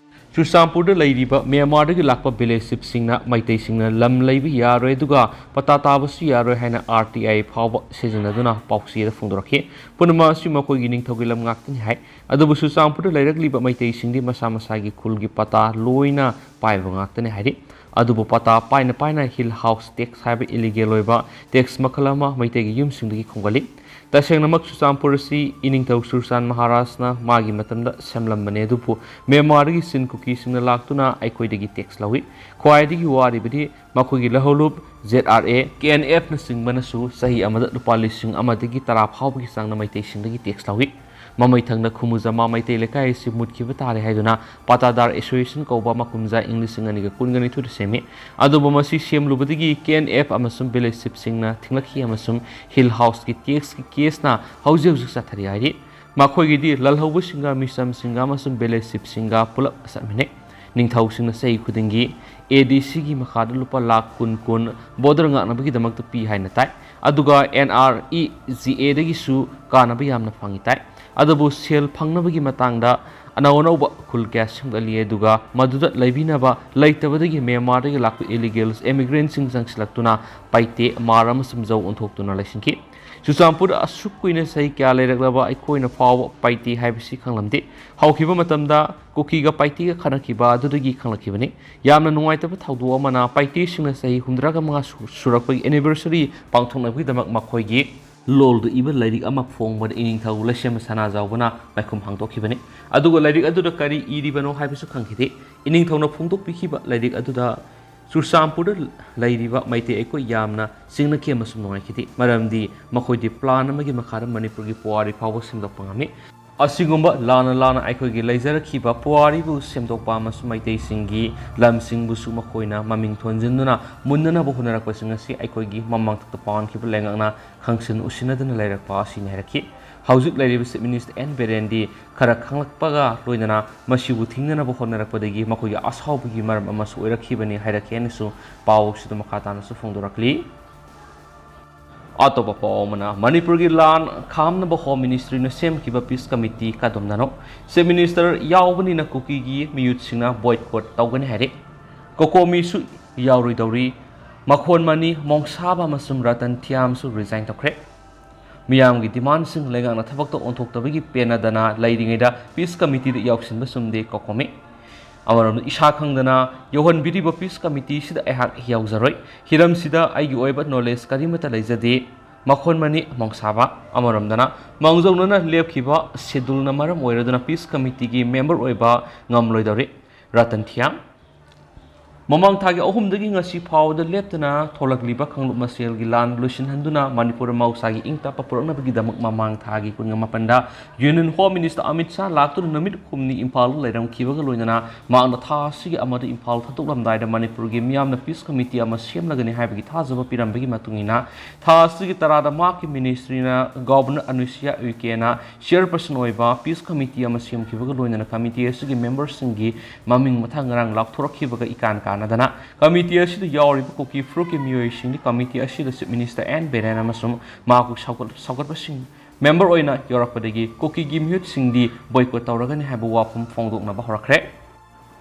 ꯆꯨꯔꯆꯥꯟꯄꯨꯔꯗ ꯂꯩꯔꯤꯕ ꯃ꯭ꯌꯥꯟꯃꯥꯔꯗꯒꯤ ꯂꯥꯛꯄ ꯚꯤꯂꯦꯖ ꯆꯤꯐꯁꯤꯡꯅ ꯃꯩꯇꯩꯁꯤꯡꯅ ꯂꯝ ꯂꯩꯕ ꯌꯥꯔꯣꯏ, ꯑꯗꯨꯒ ꯄꯇꯥ ꯇꯥꯕꯁꯨ ꯌꯥꯔꯣꯏ ꯍꯥꯏꯅ ꯑꯥꯔ ꯇꯤ ꯑꯥꯏ ꯐꯥꯎꯕ ꯁꯤꯖꯤꯟꯅꯗꯨꯅ ꯄꯥꯎꯆꯦꯗ ꯐꯣꯡꯗꯣꯔꯛꯈꯤ꯫ ꯄꯨꯝꯅꯃꯛ ꯑꯁꯤ ꯃꯈꯣꯏꯒꯤ ꯅꯤꯡꯊꯧꯒꯤ ꯂꯝ ꯉꯥꯛꯇꯅꯤ ꯍꯥꯏ꯫ ꯑꯗꯨꯕꯨ ꯆꯨꯔꯆꯥꯟꯄꯨꯔꯗ ꯂꯩꯔꯛꯂꯤꯕ ꯃꯩꯇꯩꯁꯤꯡꯗꯤ ꯃꯁꯥ ꯃꯁꯥꯒꯤ ꯈꯨꯜꯒꯤ ꯄꯇꯥ ꯂꯣꯏꯅ ꯄꯥꯏꯕ ꯉꯥꯛꯇꯅꯤ ꯍꯥꯏꯔꯤ꯫ ꯑꯗꯨꯕꯨ ꯄꯇꯥ ꯄꯥꯏꯅ ꯄꯥꯏꯅ ꯍꯤꯜ ꯍꯥꯎꯁ ꯇꯦꯛꯁ ꯍꯥꯏꯕ ꯏꯂꯤꯒꯦꯜ ꯑꯣꯏꯕ ꯇꯦꯛꯁ ꯃꯈꯜ ꯑꯃ ꯃꯩꯇꯩꯒꯤ ꯌꯨꯝꯁꯤꯡꯗꯒꯤ ꯈꯣꯝꯒꯠꯂꯤ꯫ ꯇꯁꯦꯡꯅꯃꯛ ꯆꯨꯔꯆꯥꯟꯄꯨꯔ ꯑꯁꯤ ꯏꯅꯤꯡꯊꯧ ꯁꯨꯔꯆꯥꯟ ꯃꯍꯥꯔꯥꯖꯅ ꯃꯥꯒꯤ ꯃꯇꯝꯗ ꯁꯦꯝꯂꯝꯕꯅꯦ, ꯑꯗꯨꯕꯨ ꯃ꯭ꯌꯥꯟꯃꯥꯔꯗꯒꯤ ꯆꯤꯟ ꯀꯨꯀꯤꯁꯤꯡꯅ ꯂꯥꯛꯇꯨꯅ ꯑꯩꯈꯣꯏꯗꯒꯤ ꯇꯦꯛꯁ ꯂꯧꯏ꯫ ꯈ꯭ꯋꯥꯏꯗꯒꯤ ꯋꯥꯔꯤꯕꯗꯤ ꯃꯈꯣꯏꯒꯤ ꯂꯍꯧꯂꯨꯞ, Z R A, K N ꯑꯦꯐꯅꯆꯤꯡꯕꯅꯁꯨ ꯆꯍꯤ ꯑꯃꯗ ꯂꯨꯄꯥ ꯂꯤꯁꯤꯡ ꯑꯃꯗꯒꯤ ꯇꯔꯥ ꯐꯥꯎꯕꯒꯤ ꯆꯥꯡꯅ ꯃꯩꯇꯩꯁꯤꯡꯗꯒꯤ ꯇꯦꯛꯁ ꯂꯧꯏ꯫ ꯃꯃꯩ ꯊꯪꯅ ꯈꯨꯃꯨꯖꯃꯥ ꯃꯩꯇꯩ ꯂꯩꯀꯥꯏ ꯑꯁꯤ ꯃꯨꯠꯈꯤꯕ ꯇꯥꯔꯦ ꯍꯥꯏꯗꯨꯅ ꯄꯥꯇꯥꯗꯥꯔ ꯑꯦꯁꯣꯁꯤꯌꯦꯁꯟ ꯀꯧꯕ ꯑꯃ ꯀꯨꯝꯖꯥ ꯏꯪ ꯂꯤꯁꯤꯡ ꯑꯅꯤꯒ ꯀꯨꯟꯒ ꯅꯤꯊꯣꯏꯗ ꯁꯦꯝꯃꯤ꯫ ꯑꯗꯨꯕꯨ ꯃꯁꯤ ꯁꯦꯝꯂꯨꯕꯗꯒꯤ ꯀꯦ ꯑꯦꯟ ꯑꯦꯐ ꯑꯃꯁꯨꯡ ꯚꯤꯂꯦꯖ ꯆꯤꯐꯁꯤꯡꯅ ꯊꯤꯡꯂꯛꯈꯤ ꯑꯃꯁꯨꯡ ꯍꯤꯜ ꯍꯥꯎꯁꯀꯤ ꯇꯦꯛꯁꯀꯤ ꯀꯦꯁꯅ ꯍꯧꯖꯤꯛ ꯍꯧꯖꯤꯛ ꯆꯠꯊꯔꯤ ꯍꯥꯏꯔꯤ꯫ ꯃꯈꯣꯏꯒꯤꯗꯤ ꯂꯜꯍꯧꯕꯁꯤꯡꯒ ꯃꯤꯆꯝꯁꯤꯡꯒ ꯑꯃꯁꯨꯡ ꯚꯤꯂꯦꯖ ꯆꯤꯐꯁꯤꯡꯒ ꯄꯨꯂꯞ ꯆꯠꯃꯤꯟꯅꯩ꯫ ꯅꯤꯡꯊꯧꯁꯤꯡꯅ ꯆꯍꯤ ꯈꯨꯗꯤꯡꯒꯤ ꯑꯦ ꯗꯤ ꯁꯤꯒꯤ ꯃꯈꯥꯗ ꯂꯨꯄꯥ ꯂꯥꯈ ꯀꯨꯟ ꯀꯨꯟ ꯕꯣꯔꯗꯔ ꯉꯥꯛꯅꯕꯒꯤꯗꯃꯛꯇ ꯄꯤ ꯍꯥꯏꯅ ꯇꯥꯏ꯫ ꯑꯗꯨꯒ ꯑꯦꯟ ꯑꯥꯔ ꯏ ꯖꯤ ꯑꯦꯗꯒꯤꯁꯨ ꯀꯥꯟꯅꯕ ꯌꯥꯝꯅ ꯐꯪꯏ ꯇꯥꯏ꯫ ꯑꯗꯨꯕꯨ ꯁꯦꯜ ꯐꯪꯅꯕꯒꯤ ꯃꯇꯥꯡꯗ ꯑꯅꯧ ꯑꯅꯧꯕ ꯈꯨꯜ ꯀꯌꯥ ꯁꯦꯝꯒꯠꯂꯤ, ꯑꯗꯨꯒ ꯃꯗꯨꯗ ꯂꯩꯕꯤꯅꯕ ꯂꯩꯇꯕꯗꯒꯤ ꯃ꯭ꯌꯥꯟꯃꯥꯔꯗꯒꯤ ꯂꯥꯛꯄ ꯏꯂꯤꯒꯦꯜꯁ ꯏꯃꯤꯒ꯭ꯔꯦꯟꯁꯤꯡ ꯆꯪꯁꯤꯜꯂꯛꯇꯨꯅ ꯄꯥꯏꯇꯦ, ꯃꯥꯔ ꯑꯃꯁꯨꯡ ꯖꯧ ꯑꯣꯟꯊꯣꯛꯇꯨꯅ ꯂꯩꯁꯤꯟꯈꯤ꯫ ꯆꯨꯔꯆꯥꯟꯄꯨꯔꯗ ꯑꯁꯨꯛ ꯀꯨꯏꯅ ꯆꯍꯤ ꯀꯌꯥ ꯂꯩꯔꯛꯂꯕ ꯑꯩꯈꯣꯏꯅ ꯐꯥꯎꯕ ꯄꯥꯏꯇꯦ ꯍꯥꯏꯕꯁꯤ ꯈꯪꯂꯝꯗꯦ꯫ ꯍꯧꯈꯤꯕ ꯃꯇꯝꯗ ꯀꯨꯀꯤꯒ ꯄꯥꯏꯇꯦꯒ ꯈꯠꯅꯈꯤꯕ ꯑꯗꯨꯗꯒꯤ ꯈꯪꯂꯛꯈꯤꯕꯅꯤ꯫ ꯌꯥꯝꯅ ꯅꯨꯡꯉꯥꯏꯇꯕ ꯊꯧꯗꯣꯛ ꯑꯃꯅ, ꯄꯥꯏꯇꯦꯁꯤꯡꯅ ꯆꯍꯤ ꯍꯨꯝꯗ꯭ꯔꯥꯒ ꯃꯉꯥ ꯁꯨ-, ꯁꯨꯔꯛꯄꯒꯤ ꯑꯦꯅꯤꯚꯔꯁꯔꯤ ꯄꯥꯡꯊꯣꯛꯅꯕꯒꯤꯗꯃꯛ ꯃꯈꯣꯏꯒꯤ ꯂꯣꯜꯗ ꯏꯕ ꯂꯥꯏꯔꯤꯛ ꯑꯃ ꯐꯣꯡꯕꯗ ꯏꯅꯤꯡꯊꯧ ꯂꯩꯁꯦꯝꯕ ꯁꯅꯥꯖꯥꯎꯕꯅ ꯄꯥꯏꯈꯨꯝ ꯍꯥꯡꯗꯣꯛꯈꯤꯕꯅꯤ꯫ ꯑꯗꯨꯒ ꯂꯥꯏꯔꯤꯛ ꯑꯗꯨꯗ ꯀꯔꯤ ꯏꯔꯤꯕꯅꯣ ꯍꯥꯏꯕꯁꯨ ꯈꯪꯈꯤꯗꯦ꯫ ꯏꯅꯤꯡꯊꯧꯅ ꯐꯣꯡꯗꯣꯛꯄꯤꯈꯤꯕ ꯂꯥꯏꯔꯤꯛ ꯑꯗꯨꯗ ꯆꯨꯔꯆꯥꯟꯄꯨꯔꯗ ꯂꯩꯔꯤꯕ ꯃꯩꯇꯩ ꯑꯩꯈꯣꯏ ꯌꯥꯝꯅ ꯆꯤꯡꯅꯈꯤ ꯑꯃꯁꯨꯡ ꯅꯨꯡꯉꯥꯏꯈꯤꯗꯦ, ꯃꯔꯝꯗꯤ ꯃꯈꯣꯏꯗꯤ ꯄ꯭ꯂꯥꯟ ꯑꯃꯒꯤ ꯃꯈꯥꯗ ꯃꯅꯤꯄꯨꯔꯒꯤ ꯄꯨꯋꯥꯔꯤ ꯐꯥꯎꯕ ꯁꯦꯝꯗꯣꯛꯄ ꯉꯝꯃꯤ꯫ ꯑꯁꯤꯒꯨꯝꯕ ꯂꯥꯟꯅ ꯂꯥꯟꯅ ꯑꯩꯈꯣꯏꯒꯤ ꯂꯩꯖꯔꯛꯈꯤꯕ ꯄꯨꯋꯥꯔꯤꯕꯨ ꯁꯦꯝꯗꯣꯛꯄ ꯑꯃꯁꯨꯡ ꯃꯩꯇꯩꯁꯤꯡꯒꯤ ꯂꯝꯁꯤꯡꯕꯨꯁꯨ ꯃꯈꯣꯏꯅ ꯃꯃꯤꯡ ꯊꯣꯟꯖꯤꯟꯗꯨꯅ ꯃꯨꯟꯅꯅꯕ ꯍꯣꯠꯅꯔꯛꯄꯁꯤꯡ ꯑꯁꯤ ꯑꯩꯈꯣꯏꯒꯤ ꯃꯃꯥꯡꯊꯛꯇ ꯄꯥꯟꯈꯤꯕ ꯂꯩꯉꯥꯛꯅ ꯈꯪꯁꯤꯟ ꯎꯁꯤꯟꯅꯗꯨꯅ ꯂꯩꯔꯛꯄ ꯑꯁꯤꯅꯤ ꯍꯥꯏꯔꯛꯈꯤ꯫ ꯍꯧꯖꯤꯛ ꯂꯩꯔꯤꯕ ꯆꯤꯐ ꯃꯤꯅꯤꯁꯇꯔ ꯑꯦꯟ ꯕꯤꯔꯦꯟꯗꯤ ꯈꯔ ꯈꯪꯂꯛꯄꯒ ꯂꯣꯏꯅꯅ ꯃꯁꯤꯕꯨ ꯊꯤꯡꯅꯅꯕ ꯍꯣꯠꯅꯔꯛꯄꯗꯒꯤ ꯃꯈꯣꯏꯒꯤ ꯑꯁꯥꯎꯕꯒꯤ ꯃꯔꯝ ꯑꯃꯁꯨ ꯑꯣꯏꯔꯛꯈꯤꯕꯅꯤ ꯍꯥꯏꯔꯛꯈꯤ ꯍꯥꯏꯅꯁꯨ ꯄꯥꯎ ꯑꯁꯤꯗ ꯃꯈꯥ ꯇꯥꯅꯁꯨ ꯐꯣꯡꯗꯣꯔꯛꯂꯤ꯫ ꯑꯇꯣꯞꯄ ꯄꯥꯎ ꯑꯃꯅ, ꯃꯅꯤꯄꯨꯔꯒꯤ ꯂꯥꯟ ꯈꯥꯝꯅꯕ ꯍꯣꯝ ꯃꯤꯅꯤꯁꯇ꯭ꯔꯤꯅ ꯁꯦꯝꯈꯤꯕ ꯄꯤꯁ ꯀꯃꯤꯇꯤ ꯀꯗꯣꯝꯗꯅꯣ? ꯆꯤꯐ ꯃꯤꯅꯤꯁꯇꯔ ꯌꯥꯎꯕꯅꯤꯅ ꯀꯨꯀꯤꯒꯤ ꯃꯤꯍꯨꯠꯁꯤꯡꯅ ꯕꯣꯏꯀꯣꯠ ꯇꯧꯒꯅꯤ ꯍꯥꯏꯔꯦ꯫ ꯀꯣꯀꯣꯃꯤꯁꯨ ꯌꯥꯎꯔꯣꯏꯗꯧꯔꯤ꯫ ꯃꯈꯣꯟ ꯃꯅꯤ ꯃꯣꯡꯁꯥꯕ ꯑꯃꯁꯨꯡ ꯔꯇꯟ ꯊꯤꯌꯥꯝꯁꯨ ꯔꯤꯖꯥꯏꯟ ꯇꯧꯈ꯭ꯔꯦ꯫ ꯃꯤꯌꯥꯝꯒꯤ ꯗꯤꯃꯥꯟꯁꯤꯡ ꯂꯩꯉꯥꯛꯅ ꯊꯕꯛꯇ ꯑꯣꯟꯊꯣꯛꯇꯕꯒꯤ ꯄꯦꯟꯅꯗꯅ ꯂꯩꯔꯤꯉꯩꯗ ꯄꯤꯁ ꯀꯃꯤꯇꯤꯗ ꯌꯥꯎꯁꯤꯟꯕ ꯆꯨꯝꯗꯦ ꯀꯣꯀꯣꯃꯤ꯫ ꯑꯃꯔꯣꯝꯗ ꯏꯁꯥ ꯈꯪꯗꯅ ꯌꯧꯍꯟꯕꯤꯔꯤꯕ ꯄꯤꯁ ꯀꯃꯤꯇꯤꯁꯤꯗ ꯑꯩꯍꯥꯛ ꯌꯥꯎꯖꯔꯣꯏ꯫ ꯍꯤꯔꯝꯁꯤꯗ ꯑꯩꯒꯤ ꯑꯣꯏꯕ ꯅꯣꯂꯦꯖ ꯀꯔꯤꯃꯠꯇ ꯂꯩꯖꯗꯦ꯫ ꯃꯈꯣꯟ ꯃꯅꯤ ꯃꯣꯡꯁꯥꯕ꯫ ꯑꯃꯔꯣꯝꯗꯅ ꯃꯥꯡꯖꯧꯅꯅ ꯂꯦꯞꯈꯤꯕ ꯁꯦꯗꯨꯜꯅ ꯃꯔꯝ ꯑꯣꯏꯔꯗꯨꯅ ꯄꯤꯁ ꯀꯃꯤꯇꯤꯒꯤ ꯃꯦꯝꯕꯔ ꯑꯣꯏꯕ ꯉꯝꯂꯣꯏꯗꯧꯔꯤ꯫ ꯔꯇꯟ ꯊꯤꯌꯥꯝ꯫ ꯃꯃꯥꯡ ꯊꯥꯒꯤ ꯑꯍꯨꯝꯗꯒꯤ ꯉꯁꯤ ꯐꯥꯎꯕꯗ ꯂꯦꯞꯇꯅ ꯊꯣꯛꯂꯛꯂꯤꯕ ꯀꯥꯡꯂꯨꯞ ꯃꯁꯦꯜꯒꯤ ꯂꯥꯟ ꯂꯣꯏꯁꯤꯟꯍꯟꯗꯨꯅ ꯃꯅꯤꯄꯨꯔ ꯃꯍꯧꯁꯥꯒꯤ ꯏꯪ ꯇꯞꯄ ꯄꯨꯔꯛꯅꯕꯒꯤꯗꯃꯛ ꯃꯃꯥꯡ ꯊꯥꯒꯤ ꯀꯨꯟꯒ ꯃꯥꯄꯟꯗ union home minister Amit Shah ꯂꯥꯛꯇꯨꯅ ꯅꯨꯃꯤꯠ ꯍꯨꯝꯅꯤ ꯏꯝꯐꯥꯜꯗ ꯂꯩꯔꯝꯈꯤꯕꯒ ꯂꯣꯏꯅꯅ ꯃꯍꯥꯛꯅ ꯊꯥ ꯑꯁꯤꯒꯤ ꯑꯃꯗ ꯏꯝꯐꯥꯜ ꯊꯥꯗꯣꯛꯂꯝꯗꯥꯏꯗ ꯃꯅꯤꯄꯨꯔꯒꯤ ꯃꯤꯌꯥꯝꯅ ꯄꯤꯁ ꯀꯃꯤꯇꯤ ꯑꯃ ꯁꯦꯝꯂꯒꯅꯤ ꯍꯥꯏꯕꯒꯤ ꯊꯥꯖꯕ ꯄꯤꯔꯝꯕꯒꯤ ꯃꯇꯨꯡ ꯏꯟꯅ ꯊꯥ ꯑꯁꯤꯒꯤ ꯇꯔꯥꯗ ꯃꯍꯥꯛꯀꯤ ꯃꯤꯅꯤꯁꯇ꯭ꯔꯤꯅ ꯒꯕꯔꯅꯔ ꯑꯅꯨꯁꯨꯏꯌꯥ ꯎꯏꯀꯦꯅ ꯆꯤꯌꯔꯄꯔꯁꯟ ꯑꯣꯏꯕ ꯄꯤꯁ ꯀꯃꯤꯇꯤ ꯑꯃ ꯁꯦꯝꯈꯤꯕꯒ ꯂꯣꯏꯅꯅ ꯀꯃꯤꯇꯤ ꯑꯁꯤꯒꯤ ꯃꯦꯝꯕꯔꯁꯤꯡꯒꯤ ꯃꯃꯤꯡ ꯃꯊꯪ ꯉꯔꯥꯡ ꯂꯥꯎꯊꯣꯔꯛꯈꯤꯕꯒ ꯏꯀꯥꯟ ꯀꯥꯟꯅꯗꯅ ꯀꯃꯤꯇꯤ ꯑꯁꯤꯗ ꯌꯥꯎꯔꯤꯕ ꯀꯨꯀꯤ ꯐꯨꯔꯨꯞꯀꯤ ꯃꯤꯑꯣꯏꯁꯤꯡꯗꯤ ꯀꯃꯤꯇꯤ ꯑꯁꯤꯗ ꯆꯤꯐ ꯃꯤꯅꯤꯁꯇꯔ ꯑꯦꯟ ꯕꯤꯔꯦꯟ ꯑꯃꯁꯨꯡ ꯃꯍꯥꯛꯄꯨ ꯁꯧꯒꯠ-, ꯁꯧꯒꯠꯄꯁꯤꯡ ꯃꯦꯝꯕꯔ ꯑꯣꯏꯅ ꯌꯧꯔꯛꯄꯗꯒꯤ ꯀꯨꯀꯤꯒꯤ ꯃꯤꯍꯨꯠꯁꯤꯡꯗꯤ ꯕꯣꯏꯀꯣꯠ ꯇꯧꯔꯒꯅꯤ ꯍꯥꯏꯕ ꯋꯥꯐꯝ ꯐꯣꯡꯗꯣꯛꯅꯕ ꯍꯧꯔꯛꯈ꯭ꯔꯦ꯫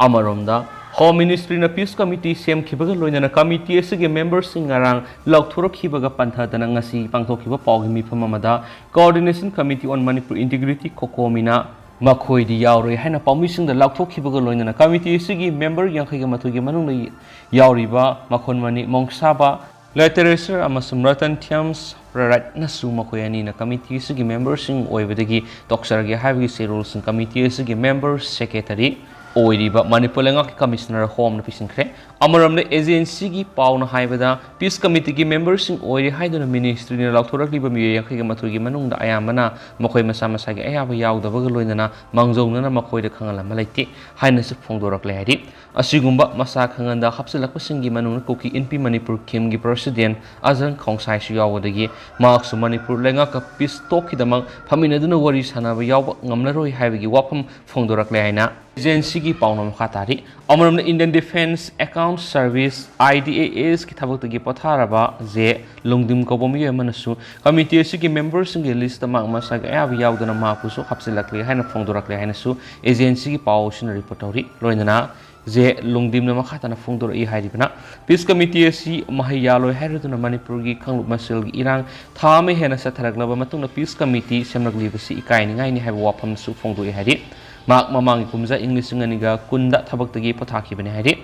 ꯑꯃꯔꯣꯝꯗ, ꯍꯣꯝ ꯃꯤꯅꯤꯁꯇ꯭ꯔꯤꯅ ꯄꯤꯁ ꯀꯃꯤꯇꯤ ꯁꯦꯝꯈꯤꯕꯒ ꯂꯣꯏꯅꯅ ꯀꯃꯤꯇꯤ ꯑꯁꯤꯒꯤ ꯃꯦꯝꯕꯔꯁꯤꯡ ꯉꯔꯥꯡ ꯂꯧꯊꯣꯔꯛꯈꯤꯕꯒ ꯄꯟꯊꯗꯅ ꯉꯁꯤ ꯄꯥꯡꯊꯣꯛꯈꯤꯕ ꯄꯥꯎꯒꯤ ꯃꯤꯐꯝ ꯑꯃꯗ Coordination Committee on Manipur Integrity, ꯀꯣꯀꯣꯃꯤꯅ ꯃꯈꯣꯏꯗꯤ ꯌꯥꯎꯔꯣꯏ ꯍꯥꯏꯅ ꯄꯥꯎꯃꯤꯁꯤꯡꯗ ꯂꯥꯎꯊꯣꯛꯈꯤꯕꯒ ꯂꯣꯏꯅꯅ ꯀꯃꯤꯇꯤ ꯑꯁꯤꯒꯤ ꯃꯦꯝꯕꯔ ꯌꯥꯡꯈꯩꯒ ꯃꯥꯊꯣꯏꯒꯤ ꯃꯅꯨꯡꯗ ꯌꯥꯎꯔꯤꯕ ꯃꯈꯣꯟ ꯃꯅꯤ ꯃꯣꯡꯁꯥꯕ ꯂꯦꯇꯔꯦꯁꯔ ꯑꯃꯁꯨꯡ ꯔꯇꯟ ꯊ꯭ꯌꯝꯁ ꯔꯥꯏꯠꯅꯁꯨ ꯃꯈꯣꯏ ꯑꯅꯤꯅ ꯀꯃꯤꯇꯤ ꯑꯁꯤꯒꯤ ꯃꯦꯝꯕꯔꯁꯤꯡ ꯑꯣꯏꯕꯗꯒꯤ ꯇꯣꯛꯆꯔꯒꯦ ꯍꯥꯏꯕꯒꯤ ꯆꯦꯔꯣꯜꯁꯤꯡ ꯀꯃꯤꯇꯤ ꯑꯁꯤꯒꯤ ꯃꯦꯝꯕꯔ ꯁꯦꯀ꯭ꯔꯦꯇꯔꯤ ꯑꯣꯏꯔꯤꯕ ꯃꯅꯤꯄꯨꯔ ꯂꯩꯉꯥꯛꯀꯤ ꯀꯃꯤꯁꯅꯔ ꯍꯣꯝꯅ ꯄꯤꯁꯤꯟꯈ꯭ꯔꯦ꯫ ꯑꯃꯔꯣꯝꯗ, ꯑꯦꯖꯦꯟꯁꯤꯒꯤ ꯄꯥꯎꯅ ꯍꯥꯏꯕꯗ, ꯄꯤꯁ ꯀꯃꯤꯇꯤꯒꯤ ꯃꯦꯝꯕꯔꯁꯤꯡ ꯑꯣꯏꯔꯦ ꯍꯥꯏꯗꯨꯅ ꯃꯤꯅꯤꯁꯇ꯭ꯔꯤꯅ ꯂꯥꯎꯊꯣꯔꯛꯂꯤꯕ ꯃꯤꯑꯣꯏ ꯌꯥꯡꯈꯩꯒ ꯃꯥꯊꯣꯏꯒꯤ ꯃꯅꯨꯡꯗ ꯑꯌꯥꯝꯕꯅ ꯃꯈꯣꯏ ꯃꯁꯥ ꯃꯁꯥꯒꯤ ꯑꯌꯥꯕ ꯌꯥꯎꯗꯕꯒ ꯂꯣꯏꯅꯅ ꯃꯥꯡꯖꯧꯅꯅ ꯃꯈꯣꯏꯗ ꯈꯪꯍꯜꯂꯝꯕ ꯂꯩꯇꯦ ꯍꯥꯏꯅꯁꯨ ꯐꯣꯡꯗꯣꯔꯛꯂꯦ ꯍꯥꯏꯔꯤ꯫ ꯑꯁꯤꯒꯨꯝꯕ ꯃꯁꯥ ꯈꯪꯍꯟꯗ ꯍꯥꯞꯆꯤꯜꯂꯛꯄꯁꯤꯡꯒꯤ ꯃꯅꯨꯡꯗ ꯀꯨꯀꯤ ꯏꯟꯄꯤ ꯃꯅꯤꯄꯨꯔ ꯈꯤꯝꯒꯤ ꯄ꯭ꯔꯁꯤꯗꯦꯟ ꯑꯖꯔꯪ ꯈꯣꯡꯁꯥꯏꯁꯨ ꯌꯥꯎꯕꯗꯒꯤ ꯃꯍꯥꯛꯁꯨ ꯃꯅꯤꯄꯨꯔ ꯂꯩꯉꯥꯛꯀ ꯄꯤꯁ ꯇꯣꯛꯀꯤꯗꯃꯛ ꯐꯝꯃꯤꯟꯅꯗꯨꯅ ꯋꯥꯔꯤ ꯁꯥꯟꯅꯕ ꯌꯥꯎꯕ ꯉꯝꯂꯔꯣꯏ ꯍꯥꯏꯕꯒꯤ ꯋꯥꯐꯝ ꯐꯣꯡꯗꯣꯔꯛꯂꯦ ꯍꯥꯏꯅ ꯑꯦꯖꯦꯟꯁꯤꯒꯤ ꯄꯥꯎꯅ ꯃꯈꯥ ꯇꯥꯔꯤ꯫ ꯑꯃꯔꯣꯝꯗ, Indian Defence Account Service, I D A S ꯀꯤ ꯊꯕꯛꯇꯒꯤ ꯄꯣꯊꯥꯔꯕ ꯖꯦ ꯂꯨꯡꯗꯤꯝ ꯀꯧꯕ ꯃꯤꯑꯣꯏ ꯑꯃꯅꯁꯨ ꯀꯃꯤꯇꯤ ꯑꯁꯤꯒꯤ ꯃꯦꯝꯕꯔꯁꯤꯡꯒꯤ ꯂꯤꯁꯇ ꯃꯍꯥꯛ ꯃꯁꯥꯒꯤ ꯑꯌꯥꯕ ꯌꯥꯎꯗꯅ ꯃꯍꯥꯛꯄꯨꯁꯨ ꯍꯥꯞꯆꯤꯜꯂꯛꯂꯦ ꯍꯥꯏꯅ ꯐꯣꯡꯗꯣꯔꯛꯂꯦ ꯍꯥꯏꯅꯁꯨ ꯑꯦꯖꯦꯟꯁꯤꯒꯤ ꯄꯥꯎ ꯑꯁꯤꯅ ꯔꯤꯄꯣꯔꯠ ꯇꯧꯔꯤ꯫ ꯂꯣꯏꯅꯅ ꯖꯦ ꯂꯨꯡꯗꯤꯝꯅ ꯃꯈꯥ ꯇꯥꯅ ꯐꯣꯡꯗꯣꯔꯛꯏ ꯍꯥꯏꯔꯤꯕꯅ, ꯄꯤꯁ ꯀꯃꯤꯇꯤ ꯑꯁꯤ ꯃꯍꯩ ꯌꯥꯜꯂꯣꯏ ꯍꯥꯏꯔꯗꯨꯅ ꯃꯅꯤꯄꯨꯔꯒꯤ ꯀꯥꯡꯂꯨꯞ ꯃꯁꯦꯜꯒꯤ ꯏꯔꯥꯡ ꯊꯥ ꯑꯃ ꯍꯦꯟꯅ ꯆꯠꯊꯔꯛꯂꯕ ꯃꯇꯨꯡꯗ ꯄꯤꯁ ꯀꯃꯤꯇꯤ ꯁꯦꯝꯂꯛꯂꯤꯕꯁꯤ ꯏꯀꯥꯏꯅꯤꯡꯉꯥꯏꯅꯤ ꯍꯥꯏꯕ ꯋꯥꯐꯝꯁꯨ ꯐꯣꯡꯗꯣꯛꯏ ꯍꯥꯏꯔꯤ꯫ ꯃꯍꯥꯛ ꯃꯃꯥꯡꯒꯤ ꯀꯨꯝꯖꯥ ꯏꯪ ꯂꯤꯁꯤꯡ ꯑꯅꯤꯒ ꯀꯨꯟꯗ ꯊꯕꯛꯇꯒꯤ ꯄꯣꯊꯥꯈꯤꯕꯅꯤ ꯍꯥꯏꯔꯤ꯫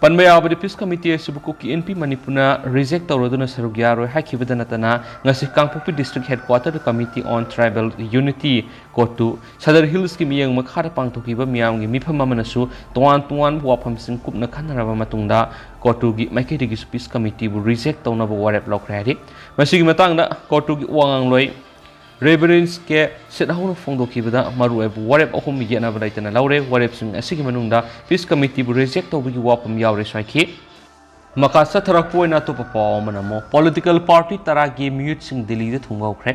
ꯄꯟꯕ ꯌꯥꯕꯗꯤ, ꯄꯤꯁ ꯀꯃꯤꯇꯤ ꯑꯁꯤꯕꯨ ꯀꯨꯀꯤ ꯏꯟꯄꯤ ꯃꯅꯤꯄꯨꯔꯅ ꯔꯤꯖꯦꯛ ꯇꯧꯔꯗꯨꯅ ꯁꯔꯨꯛ ꯌꯥꯔꯣꯏ ꯍꯥꯏꯈꯤꯕꯗ ꯅꯠꯇꯅ, ꯉꯁꯤ ꯀꯥꯡꯄꯣꯛꯄꯤ District Headquarter Committee on Tribal Unity, ꯀꯣꯇꯨ, Sadar ꯍꯤꯜꯁꯀꯤ ꯃꯤꯠꯌꯦꯡ ꯃꯈꯥꯗ ꯄꯥꯡꯊꯣꯛꯈꯤꯕ ꯃꯤꯌꯥꯝꯒꯤ ꯃꯤꯐꯝ ꯑꯃꯅꯁꯨ ꯇꯣꯉꯥꯟ ꯇꯣꯉꯥꯟꯕ ꯋꯥꯐꯝꯁꯤꯡ ꯀꯨꯞꯅ ꯈꯟꯅꯔꯕ ꯃꯇꯨꯡꯗ ꯀꯣꯇꯨꯒꯤ ꯃꯥꯏꯀꯩꯗꯒꯤꯁꯨ ꯄꯤꯁ ꯀꯃꯤꯇꯤꯕꯨ ꯔꯤꯖꯦꯛ ꯇꯧꯅꯕ ꯋꯥꯔꯦꯞ ꯂꯧꯈ꯭ꯔꯦ ꯍꯥꯏꯔꯤ꯫ ꯃꯁꯤꯒꯤ ꯃꯇꯥꯡꯗ ꯀꯣꯇꯨꯒꯤ ꯋꯥꯉꯥꯡꯂꯣꯏ ꯔꯦꯚꯔꯦꯟꯁ ꯀꯦ ꯁꯤꯠꯍꯧꯅ ꯐꯣꯡꯗꯣꯛꯈꯤꯕꯗ, ꯃꯔꯨꯑꯣꯏꯕ ꯋꯥꯔꯦꯞ ꯑꯍꯨꯝ ꯌꯦꯠꯅꯕ ꯂꯩꯇꯅ ꯂꯧꯔꯦ꯫ ꯋꯥꯔꯦꯞꯁꯤꯡ ꯑꯁꯤꯒꯤ ꯃꯅꯨꯡꯗ ꯄꯤꯁ ꯀꯃꯤꯇꯤꯕꯨ ꯔꯤꯖꯦꯛ ꯇꯧꯕꯒꯤ ꯋꯥꯐꯝ ꯌꯥꯎꯔꯦꯁꯨ ꯍꯥꯏꯈꯤ꯫ ꯃꯈꯥ ꯆꯠꯊꯔꯛꯄ ꯑꯣꯏꯅ ꯑꯇꯣꯞꯄ ꯄꯥꯎ ꯑꯃꯅ ꯑꯃꯨꯛ ꯄꯣꯂꯤꯇꯤꯀꯦꯜ ꯄꯥꯔꯇꯤ ꯇꯔꯥꯒꯤ ꯃꯤꯍꯨꯠꯁꯤꯡ ꯗꯤꯜꯂꯤꯗ ꯊꯨꯡꯕ ꯍꯧꯈ꯭ꯔꯦ꯫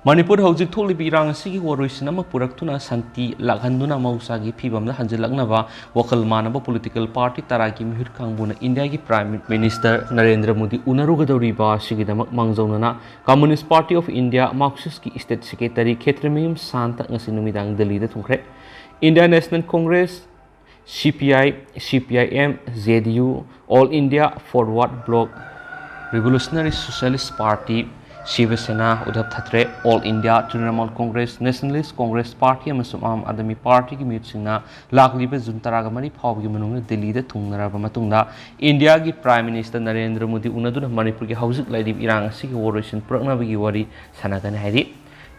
ꯃꯅꯤꯄꯨꯔꯗ ꯍꯧꯖꯤꯛ ꯊꯣꯛꯂꯤꯕ ꯏꯔꯥꯡ ꯑꯁꯤꯒꯤ ꯋꯥꯔꯣꯏꯁꯤꯟ ꯑꯃ ꯄꯨꯔꯛꯇꯨꯅ ꯁꯥꯟꯇꯤ ꯂꯥꯛꯍꯟꯗꯨꯅ ꯃꯍꯧꯁꯥꯒꯤ ꯐꯤꯕꯝꯗ ꯍꯟꯖꯤꯜꯂꯛꯅꯕ ꯋꯥꯈꯜ ꯃꯥꯟꯅꯕ ꯄꯣꯂꯤꯇꯤꯀꯦꯜ ꯄꯥꯔꯇꯤ ꯇꯔꯥꯒꯤ ꯃꯤꯍꯨꯠ ꯀꯥꯡꯕꯨꯅ ꯏꯟꯗꯤꯌꯥꯒꯤ ꯄ꯭ꯔꯥꯏꯝ ꯃꯤꯅꯤꯁꯇꯔ ꯅꯔꯦꯟꯗ꯭ꯔ ꯃꯣꯗꯤ ꯎꯅꯔꯨꯒꯗꯧꯔꯤꯕ ꯑꯁꯤꯒꯤꯗꯃꯛ ꯃꯥꯡꯖꯧꯅꯅ ꯀꯝꯃꯨꯅꯤꯁ ꯄꯥꯔꯇꯤ ꯑꯣꯐ ꯏꯟꯗꯤꯌꯥ ꯃꯥꯔꯛꯁꯤꯁꯀꯤ ꯁ꯭ꯇꯦꯠ ꯁꯦꯀ꯭ꯔꯦꯇꯔꯤ ꯈꯦꯇ꯭ꯔꯃꯌꯨꯝ ꯁꯥꯟꯇ ꯉꯁꯤ ꯅꯨꯃꯤꯗꯥꯡ ꯗꯤꯜꯂꯤꯗ ꯊꯨꯡꯈ꯭ꯔꯦ꯫ ꯏꯟꯗꯤꯌꯥ ꯅꯦꯁꯅꯦꯜ ꯀꯣꯡꯒ꯭ꯔꯦꯁ, ꯁꯤ P I, C P I M, J D U, all India forward bloc, revolutionary socialist party, Shiv Sena, Uddhav Thackeray, all India Trinamool Congress, nationalist Congress party ꯑꯃꯁꯨꯡ ꯑꯥꯝ ꯑꯥꯗꯃꯤ ꯄꯥꯔꯇꯤꯒꯤ ꯃꯤꯍꯨꯠꯁꯤꯡꯅ ꯂꯥꯛꯂꯤꯕ ꯖꯨꯟ ꯇꯔꯥꯒ ꯃꯔꯤ ꯐꯥꯎꯕꯒꯤ ꯃꯅꯨꯡꯗ ꯗꯤꯜꯂꯤꯗ ꯊꯨꯡꯅꯔꯕ ꯃꯇꯨꯡꯗ ꯏꯟꯗꯤꯌꯥꯒꯤ ꯄ꯭ꯔꯥꯏꯝ ꯃꯤꯅꯤꯁꯇꯔ ꯅꯔꯦꯟꯗ꯭ꯔ ꯃꯣꯗꯤ ꯎꯅꯗꯨꯅ ꯃꯅꯤꯄꯨꯔꯒꯤ ꯍꯧꯖꯤꯛ ꯂꯩꯔꯤꯕ ꯏꯔꯥꯡ ꯑꯁꯤꯒꯤ ꯋꯥꯔꯣꯏꯁꯤꯟ ꯄꯨꯔꯛꯅꯕꯒꯤ ꯋꯥꯔꯤ ꯁꯥꯟꯅꯒꯅꯤ ꯍꯥꯏꯔꯤ꯫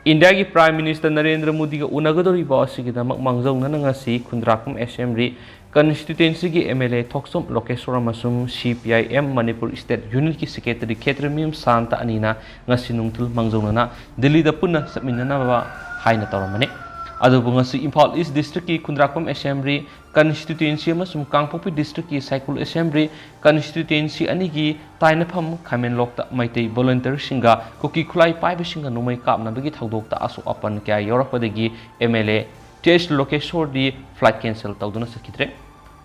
ꯏꯟꯗꯤꯌꯥꯒꯤ ꯄ꯭ꯔꯥꯏꯝ ꯃꯤꯅꯤꯁꯇꯔ ꯅꯔꯦꯟꯗ꯭ꯔ ꯃꯣꯗꯤꯒ ꯎꯅꯒꯗꯧꯔꯤꯕ ꯑꯁꯤꯒꯤꯗꯃꯛ ꯃꯥꯡꯖꯧꯅꯅ ꯉꯁꯤ ꯈꯨꯟꯗ꯭ꯔꯥꯛꯄꯝ ꯑꯦꯁꯦꯝꯕ꯭ꯂꯤ ꯀꯟꯁꯇꯤꯇ꯭ꯋꯦꯟꯁꯤꯒꯤ M L A Thokchom Lokeshor ꯑꯃꯁꯨꯡ C P I M Manipur state ꯌꯨꯅꯤꯠꯀꯤ ꯁꯦꯀ꯭ꯔꯦꯇꯔꯤ ꯈꯦꯇ꯭ꯔꯃꯌꯨꯝ ꯁꯥꯟꯇ ꯑꯅꯤꯅ ꯉꯁꯤ ꯅꯨꯡꯊꯤꯜ ꯃꯥꯡꯖꯧꯅꯅ ꯗꯤꯜꯂꯤꯗ ꯄꯨꯟꯅ ꯆꯠꯃꯤꯟꯅꯅꯕ ꯍꯥꯏꯅ ꯇꯧꯔꯝꯕꯅꯤ꯫ ꯑꯗꯨꯕꯨ ꯉꯁꯤ ꯏꯝꯐꯥꯜ ꯏꯁ ꯗꯤꯁꯇ꯭ꯔꯤꯛꯀꯤ ꯈꯨꯟꯗ꯭ꯔꯥꯛꯄꯝ ꯑꯦꯁꯦꯝꯕ꯭ꯂꯤ ꯀꯟꯁꯇꯤꯇ꯭ꯋꯦꯟꯁꯤ ꯑꯃꯁꯨꯡ ꯀꯥꯡꯄꯣꯛꯄꯤ ꯗꯤꯁꯇ꯭ꯔꯤꯛꯀꯤ ꯁꯥꯏꯈꯨꯜ ꯑꯦꯁꯦꯝꯕ꯭ꯂꯤ ꯀꯟꯁꯇꯤꯇ꯭ꯋꯦꯟꯁꯤ ꯑꯅꯤꯒꯤ ꯇꯥꯏꯅꯐꯝ ꯈꯥꯏꯃꯦꯟꯂꯣꯛꯇ ꯃꯩꯇꯩ ꯚꯣꯂꯨꯟꯇꯤꯌꯔꯁꯤꯡꯒ ꯀꯨꯀꯤ ꯈꯨꯠꯂꯥꯏ ꯄꯥꯏꯕꯁꯤꯡꯒ ꯅꯣꯡꯃꯩ ꯀꯥꯞꯅꯕꯒꯤ ꯊꯧꯗꯣꯛꯇ ꯑꯁꯣꯛ ꯑꯄꯟ ꯀꯌꯥ ꯌꯥꯎꯔꯛꯄꯗꯒꯤ M L A T H ꯂꯣꯀꯦꯁꯣꯔꯗꯤ ꯐ꯭ꯂꯥꯏꯠ ꯀꯦꯟꯁꯦꯜ ꯇꯧꯗꯨꯅ ꯆꯠꯈꯤꯗ꯭ꯔꯦ꯫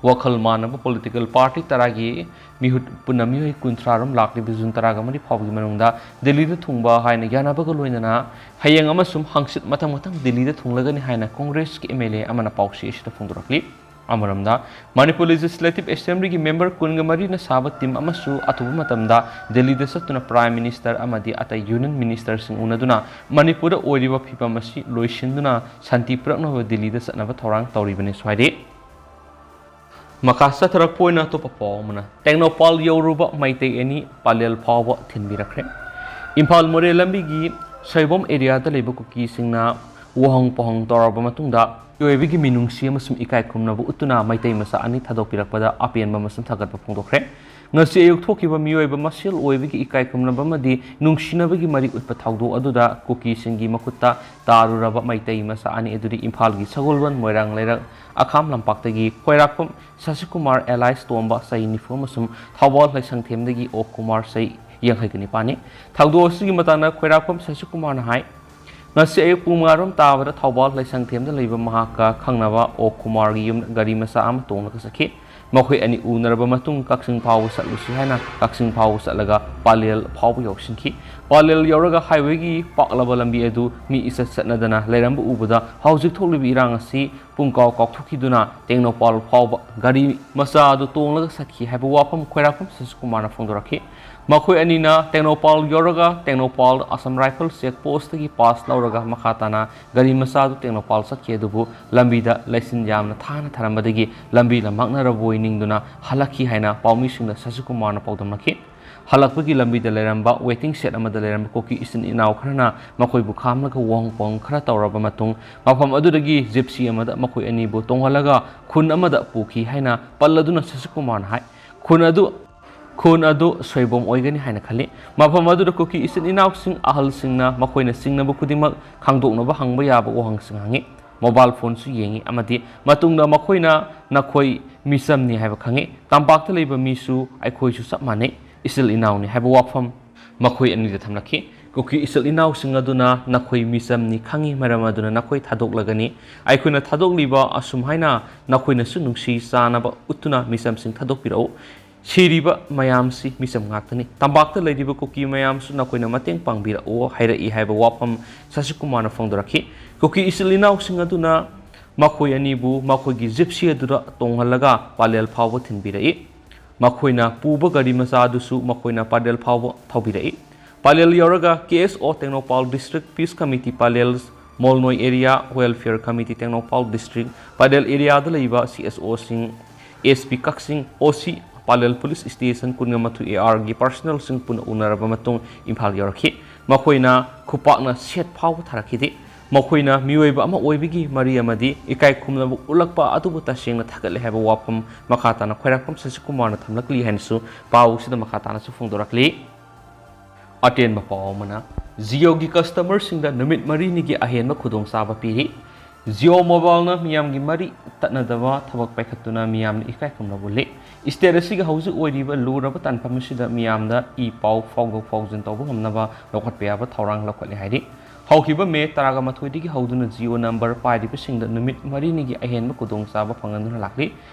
ꯋꯥꯈꯜ ꯃꯥꯟꯅꯕ ꯄꯣꯂꯤꯇꯤꯀꯦꯜ ꯄꯥꯔꯇꯤ ꯇꯔꯥꯒꯤ ꯃꯤꯍꯨꯠ ꯄꯨꯟꯅ ꯃꯤꯑꯣꯏ ꯀꯨꯟꯊ꯭ꯔꯥ ꯔꯣꯝ ꯂꯥꯛꯂꯤꯕ ꯖꯨꯟ ꯇꯔꯥꯒ ꯃꯔꯤ ꯐꯥꯎꯕꯒꯤ ꯃꯅꯨꯡꯗ ꯗꯤꯜꯂꯤꯗ ꯊꯨꯡꯕ ꯍꯥꯏꯅ ꯌꯥꯅꯕꯒ ꯂꯣꯏꯅꯅ ꯍꯌꯦꯡ ꯑꯃꯁꯨꯡ ꯍꯪꯆꯤꯠ ꯃꯊꯪ ꯃꯊꯪ ꯗꯤꯜꯂꯤꯗ ꯊꯨꯡꯂꯒꯅꯤ ꯍꯥꯏꯅ ꯀꯣꯡꯒ꯭ꯔꯦꯁꯀꯤ ꯑꯦꯝ ꯑꯦꯜ ꯑꯦ ꯑꯃꯅ ꯄꯥꯎꯆꯦ ꯑꯁꯤꯗ ꯐꯣꯡꯗꯣꯔꯛꯂꯤ꯫ ꯑꯃꯔꯣꯝꯗ, ꯃꯅꯤꯄꯨꯔ ꯂꯦꯖꯤꯁꯂꯦꯇꯤꯚ ꯑꯦꯁꯦꯝꯕ꯭ꯂꯤꯒꯤ ꯃꯦꯝꯕꯔ ꯀꯨꯟꯒ ꯃꯔꯤꯅ ꯁꯥꯕ ꯇꯤꯝ ꯑꯃꯁꯨ ꯑꯊꯨꯕ ꯃꯇꯝꯗ ꯗꯤꯜꯂꯤꯗ ꯆꯠꯇꯨꯅ ꯄ꯭ꯔꯥꯏꯝ ꯃꯤꯅꯤꯁꯇꯔ ꯑꯃꯗꯤ ꯑꯇꯩ ꯌꯨꯅꯤꯌꯟ ꯃꯤꯅꯤꯁꯇꯔꯁꯤꯡ ꯎꯅꯗꯨꯅ ꯃꯅꯤꯄꯨꯔꯗ ꯑꯣꯏꯔꯤꯕ ꯐꯤꯕꯝ ꯑꯁꯤ ꯂꯣꯏꯁꯤꯟꯗꯨꯅ ꯁꯥꯟꯇꯤ ꯄꯨꯔꯛꯅꯕ ꯗꯤꯜꯂꯤꯗ ꯆꯠꯅꯕ ꯊꯧꯔꯥꯡ ꯇꯧꯔꯤꯕꯅꯤꯁꯨ ꯍꯥꯏꯔꯤ꯫ ꯃꯈꯥ ꯆꯠꯊꯔꯛꯄ ꯑꯣꯏꯅ ꯑꯇꯣꯞꯄ ꯄꯥꯎ ꯑꯃꯅ, ꯇꯦꯡꯅꯧꯄꯥꯜ ꯌꯧꯔꯨꯕ ꯃꯩꯇꯩ ꯑꯅꯤ ꯄꯂꯦꯜ ꯐꯥꯎꯕ ꯊꯤꯟꯕꯤꯔꯛꯈ꯭ꯔꯦ꯫ ꯏꯝꯐꯥꯜ ꯃꯣꯔꯦ ꯂꯝꯕꯤꯒꯤ ꯁꯣꯏꯕꯝ ꯑꯦꯔꯤꯌꯥꯗ ꯂꯩꯕ ꯀꯨꯀꯤꯁꯤꯡꯅ ꯋꯥꯍꯪ ꯄꯥꯎꯍꯪ ꯇꯧꯔꯕ ꯃꯇꯨꯡꯗ ꯃꯤꯑꯣꯏꯕꯒꯤ ꯃꯤꯅꯨꯡꯁꯤ ꯑꯃꯁꯨꯡ ꯏꯀꯥꯏ ꯈꯨꯝꯅꯕ ꯎꯠꯇꯨꯅ ꯃꯩꯇꯩ ꯃꯆꯥ ꯑꯅꯤ ꯊꯥꯗꯣꯛꯄꯤꯔꯛꯄꯗ ꯑꯄꯦꯟꯕ ꯑꯃꯁꯨꯡ ꯊꯥꯒꯠꯄ ꯐꯣꯡꯗꯣꯛꯈ꯭ꯔꯦ꯫ ꯉꯁꯤ ꯑꯌꯨꯛ ꯊꯣꯛꯈꯤꯕ ꯃꯤꯑꯣꯏꯕ ꯃꯁꯦꯜ ꯑꯣꯏꯕꯒꯤ ꯏꯀꯥꯏ ꯈꯨꯝꯅꯕ ꯑꯃꯗꯤ ꯅꯨꯡꯁꯤꯅꯕꯒꯤ ꯃꯔꯤ ꯎꯠꯄ ꯊꯧꯗꯣꯛ ꯑꯗꯨꯗ ꯀꯨꯀꯤꯁꯤꯡꯒꯤ ꯃꯈꯨꯠꯇ ꯇꯥꯔꯨꯔꯕ ꯃꯩꯇꯩ ꯃꯆꯥ ꯑꯅꯤ ꯑꯗꯨꯗꯤ ꯏꯝꯐꯥꯜꯒꯤ ꯁꯒꯣꯜꯕꯟ ꯃꯣꯏꯔꯥꯡ ꯂꯩꯔꯛ ꯑꯈꯥꯝ ꯂꯝꯄꯥꯛꯇꯒꯤ ꯈ꯭ꯋꯥꯏꯔꯥꯛꯄꯝ ꯁꯁꯤꯀꯨꯃꯥꯔ alias ꯇꯣꯝꯕ ꯆꯍꯤ ꯅꯤꯐꯨ ꯑꯃꯁꯨꯡ ꯊꯧꯕꯥꯜ ꯂꯥꯏꯁꯪꯊꯦꯝꯗꯒꯤ ꯑꯣꯛ ꯀꯨꯃꯥꯔ ꯆꯍꯤ ꯌꯥꯡꯈꯩꯒ ꯅꯤꯄꯥꯟꯅꯤ꯫ ꯊꯧꯗꯣꯛ ꯑꯁꯤꯒꯤ ꯃꯇꯥꯡꯗ ꯈ꯭ꯋꯥꯏꯔꯥꯛꯄꯝ ꯁꯁꯤꯀꯨꯃꯥꯔꯅ ꯍꯥꯏ, ꯉꯁꯤ ꯑꯌꯨꯛ ꯄꯨꯡ ꯃꯉꯥꯔꯣꯝ ꯇꯥꯕꯗ ꯊꯧꯕꯥꯜ ꯂꯥꯏꯁꯪꯊꯦꯝꯗ ꯂꯩꯕ ꯃꯍꯥꯛꯀ ꯈꯪꯅꯕ ꯑꯣꯛ ꯀꯨꯃꯥꯔꯒꯤ ꯌꯨꯝꯗ ꯒꯥꯔꯤ ꯃꯆꯥ ꯑꯃ ꯇꯣꯡꯂꯒ ꯆꯠꯈꯤ꯫ ꯃꯈꯣꯏ ꯑꯅꯤ ꯎꯅꯔꯕ ꯃꯇꯨꯡ ꯀꯛꯆꯤꯡ ꯐꯥꯎꯕ ꯆꯠꯂꯨꯁꯤ ꯍꯥꯏꯅ ꯀꯛꯆꯤꯡ ꯐꯥꯎꯕ ꯆꯠꯂꯒ ꯄꯥꯂꯦꯜ ꯐꯥꯎꯕ ꯌꯧꯁꯤꯟꯈꯤ꯫ ꯄꯥꯂꯦꯜ ꯌꯧꯔꯒ highwayꯒꯤ ꯄꯥꯛꯂꯕ ꯂꯝꯕꯤ ꯑꯗꯨ ꯃꯤ ꯏꯆꯠ ꯆꯠꯅꯗꯅ ꯂꯩꯔꯝꯕ ꯎꯕꯗ ꯍꯧꯖꯤꯛ ꯊꯣꯛꯂꯤꯕ ꯏꯔꯥꯡ ꯑꯁꯤ ꯄꯨꯡ ꯀꯥꯎ ꯀꯥꯎꯊꯣꯛꯈꯤꯗꯨꯅ ꯇꯦꯡꯅꯧꯄꯥꯜ ꯐꯥꯎꯕ ꯒꯥꯔꯤ ꯃꯆꯥ ꯑꯗꯨ ꯇꯣꯡꯂꯒ ꯆꯠꯈꯤ ꯍꯥꯏꯕ ꯋꯥꯐꯝ ꯈ꯭ꯋꯥꯏꯔꯥꯛꯄꯝ ꯁꯁꯤꯀꯨꯃꯥꯔꯅ ꯐꯣꯡꯗꯣꯔꯛꯈꯤ꯫ ꯃꯈꯣꯏ ꯑꯅꯤꯅ ꯇꯦꯡꯅꯧꯄꯥꯜ ꯌꯧꯔꯒ Tengnoupal Assam Rifles check postꯇꯒꯤ pass ꯂꯧꯔꯒ ꯃꯈꯥ ꯇꯥꯅ ꯒꯥꯔꯤ ꯃꯆꯥ ꯑꯗꯨ ꯇꯦꯡꯅꯧꯄꯥꯜ ꯆꯠꯈꯤ, ꯑꯗꯨꯕꯨ ꯂꯝꯕꯤꯗ ꯂꯩꯆꯤꯟ ꯌꯥꯝꯅ ꯊꯥꯅ ꯊꯥꯔꯝꯕꯗꯒꯤ ꯂꯝꯕꯤ ꯂꯝꯃꯥꯡꯅꯔꯕꯣꯏ ꯅꯤꯡꯗꯨꯅ ꯍꯜꯂꯛꯈꯤ ꯍꯥꯏꯅ ꯄꯥꯎꯃꯤꯁꯤꯡꯗ ꯁꯁꯤꯀꯨꯃꯥꯔꯅ ꯄꯥꯎꯗꯝꯂꯛꯈꯤ꯫ ꯍꯜꯂꯛꯄꯒꯤ ꯂꯝꯕꯤꯗ ꯂꯩꯔꯝꯕ waiting shed ꯑꯃꯗ ꯂꯩꯔꯝꯕ ꯀꯨꯀꯤ ꯏꯆꯤꯟ ꯏꯅꯥꯎ ꯈꯔꯅ ꯃꯈꯣꯏꯕꯨ ꯈꯥꯝꯂꯒ ꯋꯥꯍꯪ ꯄꯥꯎꯍꯪ ꯈꯔ ꯇꯧꯔꯕ ꯃꯇꯨꯡ ꯃꯐꯝ ꯑꯗꯨꯗꯒꯤ gypsy ꯑꯃꯗ ꯃꯈꯣꯏ ꯑꯅꯤꯕꯨ ꯇꯣꯡꯍꯜꯂꯒ ꯈꯨꯟ ꯑꯃꯗ ꯄꯨꯈꯤ ꯍꯥꯏꯅ ꯄꯜꯂꯗꯨꯅ ꯁꯁꯤꯀꯨꯃꯥꯔꯅ ꯍꯥꯏ꯫ ꯈꯨꯟ ꯑꯗꯨ, ꯈꯨꯟ ꯑꯗꯨ ꯁꯣꯏꯕꯣꯝ ꯑꯣꯏꯒꯅꯤ ꯍꯥꯏꯅ ꯈꯜꯂꯤ꯫ ꯃꯐꯝ ꯑꯗꯨꯗ ꯀꯨꯀꯤ ꯏꯆꯤꯟ ꯏꯅꯥꯎꯁꯤꯡ ꯑꯍꯜꯁꯤꯡꯅ ꯃꯈꯣꯏꯅ ꯆꯤꯡꯅꯕ ꯈꯨꯗꯤꯡꯃꯛ ꯈꯪꯗꯣꯛꯅꯕ ꯍꯪꯕ ꯌꯥꯕ ꯋꯥꯍꯪꯁꯤꯡ ꯍꯪꯉꯤ꯫ Mobile phoneꯁꯨ ꯌꯦꯡꯉꯤ ꯑꯃꯗꯤ ꯃꯇꯨꯡꯗ ꯃꯈꯣꯏꯅ "ꯅꯈꯣꯏ ꯃꯤꯆꯝꯅꯤ ꯍꯥꯏꯕ ꯈꯪꯉꯤ꯫ ꯇꯝꯄꯥꯛꯇ ꯂꯩꯕ ꯃꯤꯁꯨ ꯑꯩꯈꯣꯏꯁꯨ ꯆꯞ ꯃꯥꯟꯅꯩ, ꯏꯆꯤꯜ ꯏꯅꯥꯎꯅꯤ" ꯍꯥꯏꯕ ꯋꯥꯐꯝ ꯃꯈꯣꯏ ꯑꯅꯤꯗ ꯊꯝꯂꯛꯈꯤ꯫ ꯀꯨꯀꯤ ꯏꯆꯤꯜ ꯏꯅꯥꯎꯁꯤꯡ ꯑꯗꯨꯅ "ꯅꯈꯣꯏ ꯃꯤꯆꯝꯅꯤ ꯈꯪꯉꯤ, ꯃꯔꯝ ꯑꯗꯨꯅ ꯅꯈꯣꯏ ꯊꯥꯗꯣꯛꯂꯒꯅꯤ꯫ ꯑꯩꯈꯣꯏꯅ ꯊꯥꯗꯣꯛꯂꯤꯕ ꯑꯁꯨꯝ ꯍꯥꯏꯅ ꯅꯈꯣꯏꯅꯁꯨ ꯅꯨꯡꯁꯤ ꯆꯥꯟꯅꯕ ꯎꯠꯇꯨꯅ ꯃꯤꯆꯝꯁꯤꯡ ꯊꯥꯗꯣꯛꯄꯤꯔꯛꯎ꯫ ꯁꯤꯔꯤꯕ ꯃꯌꯥꯝꯁꯤ ꯃꯤꯆꯝ ꯉꯥꯛꯇꯅꯤ꯫ ꯇꯝꯄꯥꯛꯇ ꯂꯩꯔꯤꯕ ꯀꯨꯀꯤ ꯃꯌꯥꯝꯁꯨ ꯅꯈꯣꯏꯅ ꯃꯇꯦꯡ ꯄꯥꯡꯕꯤꯔꯛꯎ" ꯍꯥꯏꯔꯛꯏ ꯍꯥꯏꯕ ꯋꯥꯐꯝ ꯁꯁꯤꯀꯨꯃꯥꯔꯅ ꯐꯣꯡꯗꯣꯔꯛꯈꯤ꯫ ꯀꯨꯀꯤ ꯏꯆꯤꯜ ꯏꯅꯥꯎꯁꯤꯡ ꯑꯗꯨꯅ ꯃꯈꯣꯏ ꯑꯅꯤꯕꯨ ꯃꯈꯣꯏꯒꯤ gypsy ꯑꯗꯨꯗ ꯇꯣꯡꯍꯜꯂꯒ ꯄꯥꯂꯦꯜ ꯐꯥꯎꯕ ꯊꯤꯟꯕꯤꯔꯛꯏ꯫ ꯃꯈꯣꯏꯅ ꯄꯨꯕ ꯒꯥꯔꯤ ꯃꯆꯥ ꯑꯗꯨꯁꯨ ꯃꯈꯣꯏꯅ ꯄꯥꯂꯦꯜ ꯐꯥꯎꯕ ꯊꯧꯕꯤꯔꯛꯏ꯫ ꯄꯥꯂꯦꯜ ꯌꯧꯔꯒ KSO Tengnoupal District, Peace Committee ꯄꯥꯂꯦꯜ, ꯃꯣꯜꯅꯣꯏ Area Welfare Committee Tengnoupal District, ꯄꯥꯂꯦꯜ areaꯗ ꯂꯩꯕ CSOꯁꯤꯡ, SP ꯀꯛꯆꯤꯡ, OC ꯄꯥꯂꯦꯜ Police Station ꯀꯨꯟꯒ ꯃꯥꯊꯣꯏ ARꯒꯤ personnelꯁꯤꯡ ꯄꯨꯟꯅ ꯎꯅꯔꯕ ꯃꯇꯨꯡ ꯏꯝꯐꯥꯜ ꯌꯧꯔꯛꯈꯤ꯫ ꯃꯈꯣꯏꯅ ꯈꯨꯄꯥꯛꯅ ꯁꯦꯠ ꯐꯥꯎꯕ ꯊꯥꯔꯛꯈꯤꯗꯦ꯫ ꯃꯈꯣꯏꯅ ꯃꯤꯑꯣꯏꯕ ꯑꯃ ꯑꯣꯏꯕꯒꯤ ꯃꯔꯤ ꯑꯃꯗꯤ ꯏꯀꯥꯏ ꯈꯨꯝꯅꯕ ꯎꯠꯂꯛꯄ ꯑꯗꯨꯕꯨ ꯇꯁꯦꯡꯅ ꯊꯥꯒꯠꯂꯦ ꯍꯥꯏꯕ ꯋꯥꯐꯝ ꯃꯈꯥ ꯇꯥꯅ ꯈ꯭ꯋꯥꯏꯔꯥꯛꯄꯝ ꯁꯁꯤꯀꯨꯃꯥꯔꯅ ꯊꯝꯂꯛꯂꯤ ꯍꯥꯏꯅꯁꯨ ꯄꯥꯎ ꯑꯁꯤꯗ ꯃꯈꯥ ꯇꯥꯅꯁꯨ ꯐꯣꯡꯗꯣꯔꯛꯂꯤ꯫ ꯑꯇꯦꯟꯕ ꯄꯥꯎ ꯑꯃꯅ, ꯖꯤꯑꯣꯒꯤ ꯀꯁꯇꯃꯔꯁꯤꯡꯗ ꯅꯨꯃꯤꯠ ꯃꯔꯤꯅꯤꯒꯤ ꯑꯍꯦꯟꯕ ꯈꯨꯗꯣꯡꯆꯥꯕ ꯄꯤꯔꯤ꯫ ꯖꯤꯑꯣ ꯃꯣꯕꯥꯏꯜꯅ ꯃꯤꯌꯥꯝꯒꯤ ꯃꯔꯤ ꯇꯠꯅꯗꯕ ꯊꯕꯛ ꯄꯥꯏꯈꯠꯇꯨꯅ ꯃꯤꯌꯥꯝꯅ ꯏꯀꯥꯏ ꯈꯨꯝꯅꯕ ꯎꯠꯂꯤ꯫ ꯁ꯭ꯇꯦꯠ ꯑꯁꯤꯒꯤ ꯍꯧꯖꯤꯛ ꯑꯣꯏꯔꯤꯕ ꯂꯨꯔꯕ ꯇꯥꯟꯐꯝ ꯑꯁꯤꯗ ꯃꯤꯌꯥꯝꯗ ꯏ ꯄꯥꯎ ꯐꯥꯎꯗꯣꯛ ꯐꯥꯎꯖꯤꯟ ꯇꯧꯕ ꯉꯝꯅꯕ ꯂꯧꯈꯠꯄ ꯌꯥꯕ ꯊꯧꯔꯥꯡ ꯂꯧꯈꯠꯂꯤ ꯍꯥꯏꯔꯤ꯫ ꯍꯧꯈꯤꯕ ꯃꯦ ꯇꯔꯥꯃꯥꯊꯣꯏꯗꯒꯤ ꯍꯧꯗꯨꯅ ꯖꯤꯑꯣ ꯅꯝꯕꯔ ꯄꯥꯏꯔꯤꯕꯁꯤꯡꯗ ꯅꯨꯃꯤꯠ ꯃꯔꯤꯅꯤꯒꯤ ꯑꯍꯦꯟꯕ ꯈꯨꯗꯣꯡꯆꯥꯕ ꯐꯪꯍꯟꯗꯨꯅ ꯂꯥꯛꯂꯤ꯫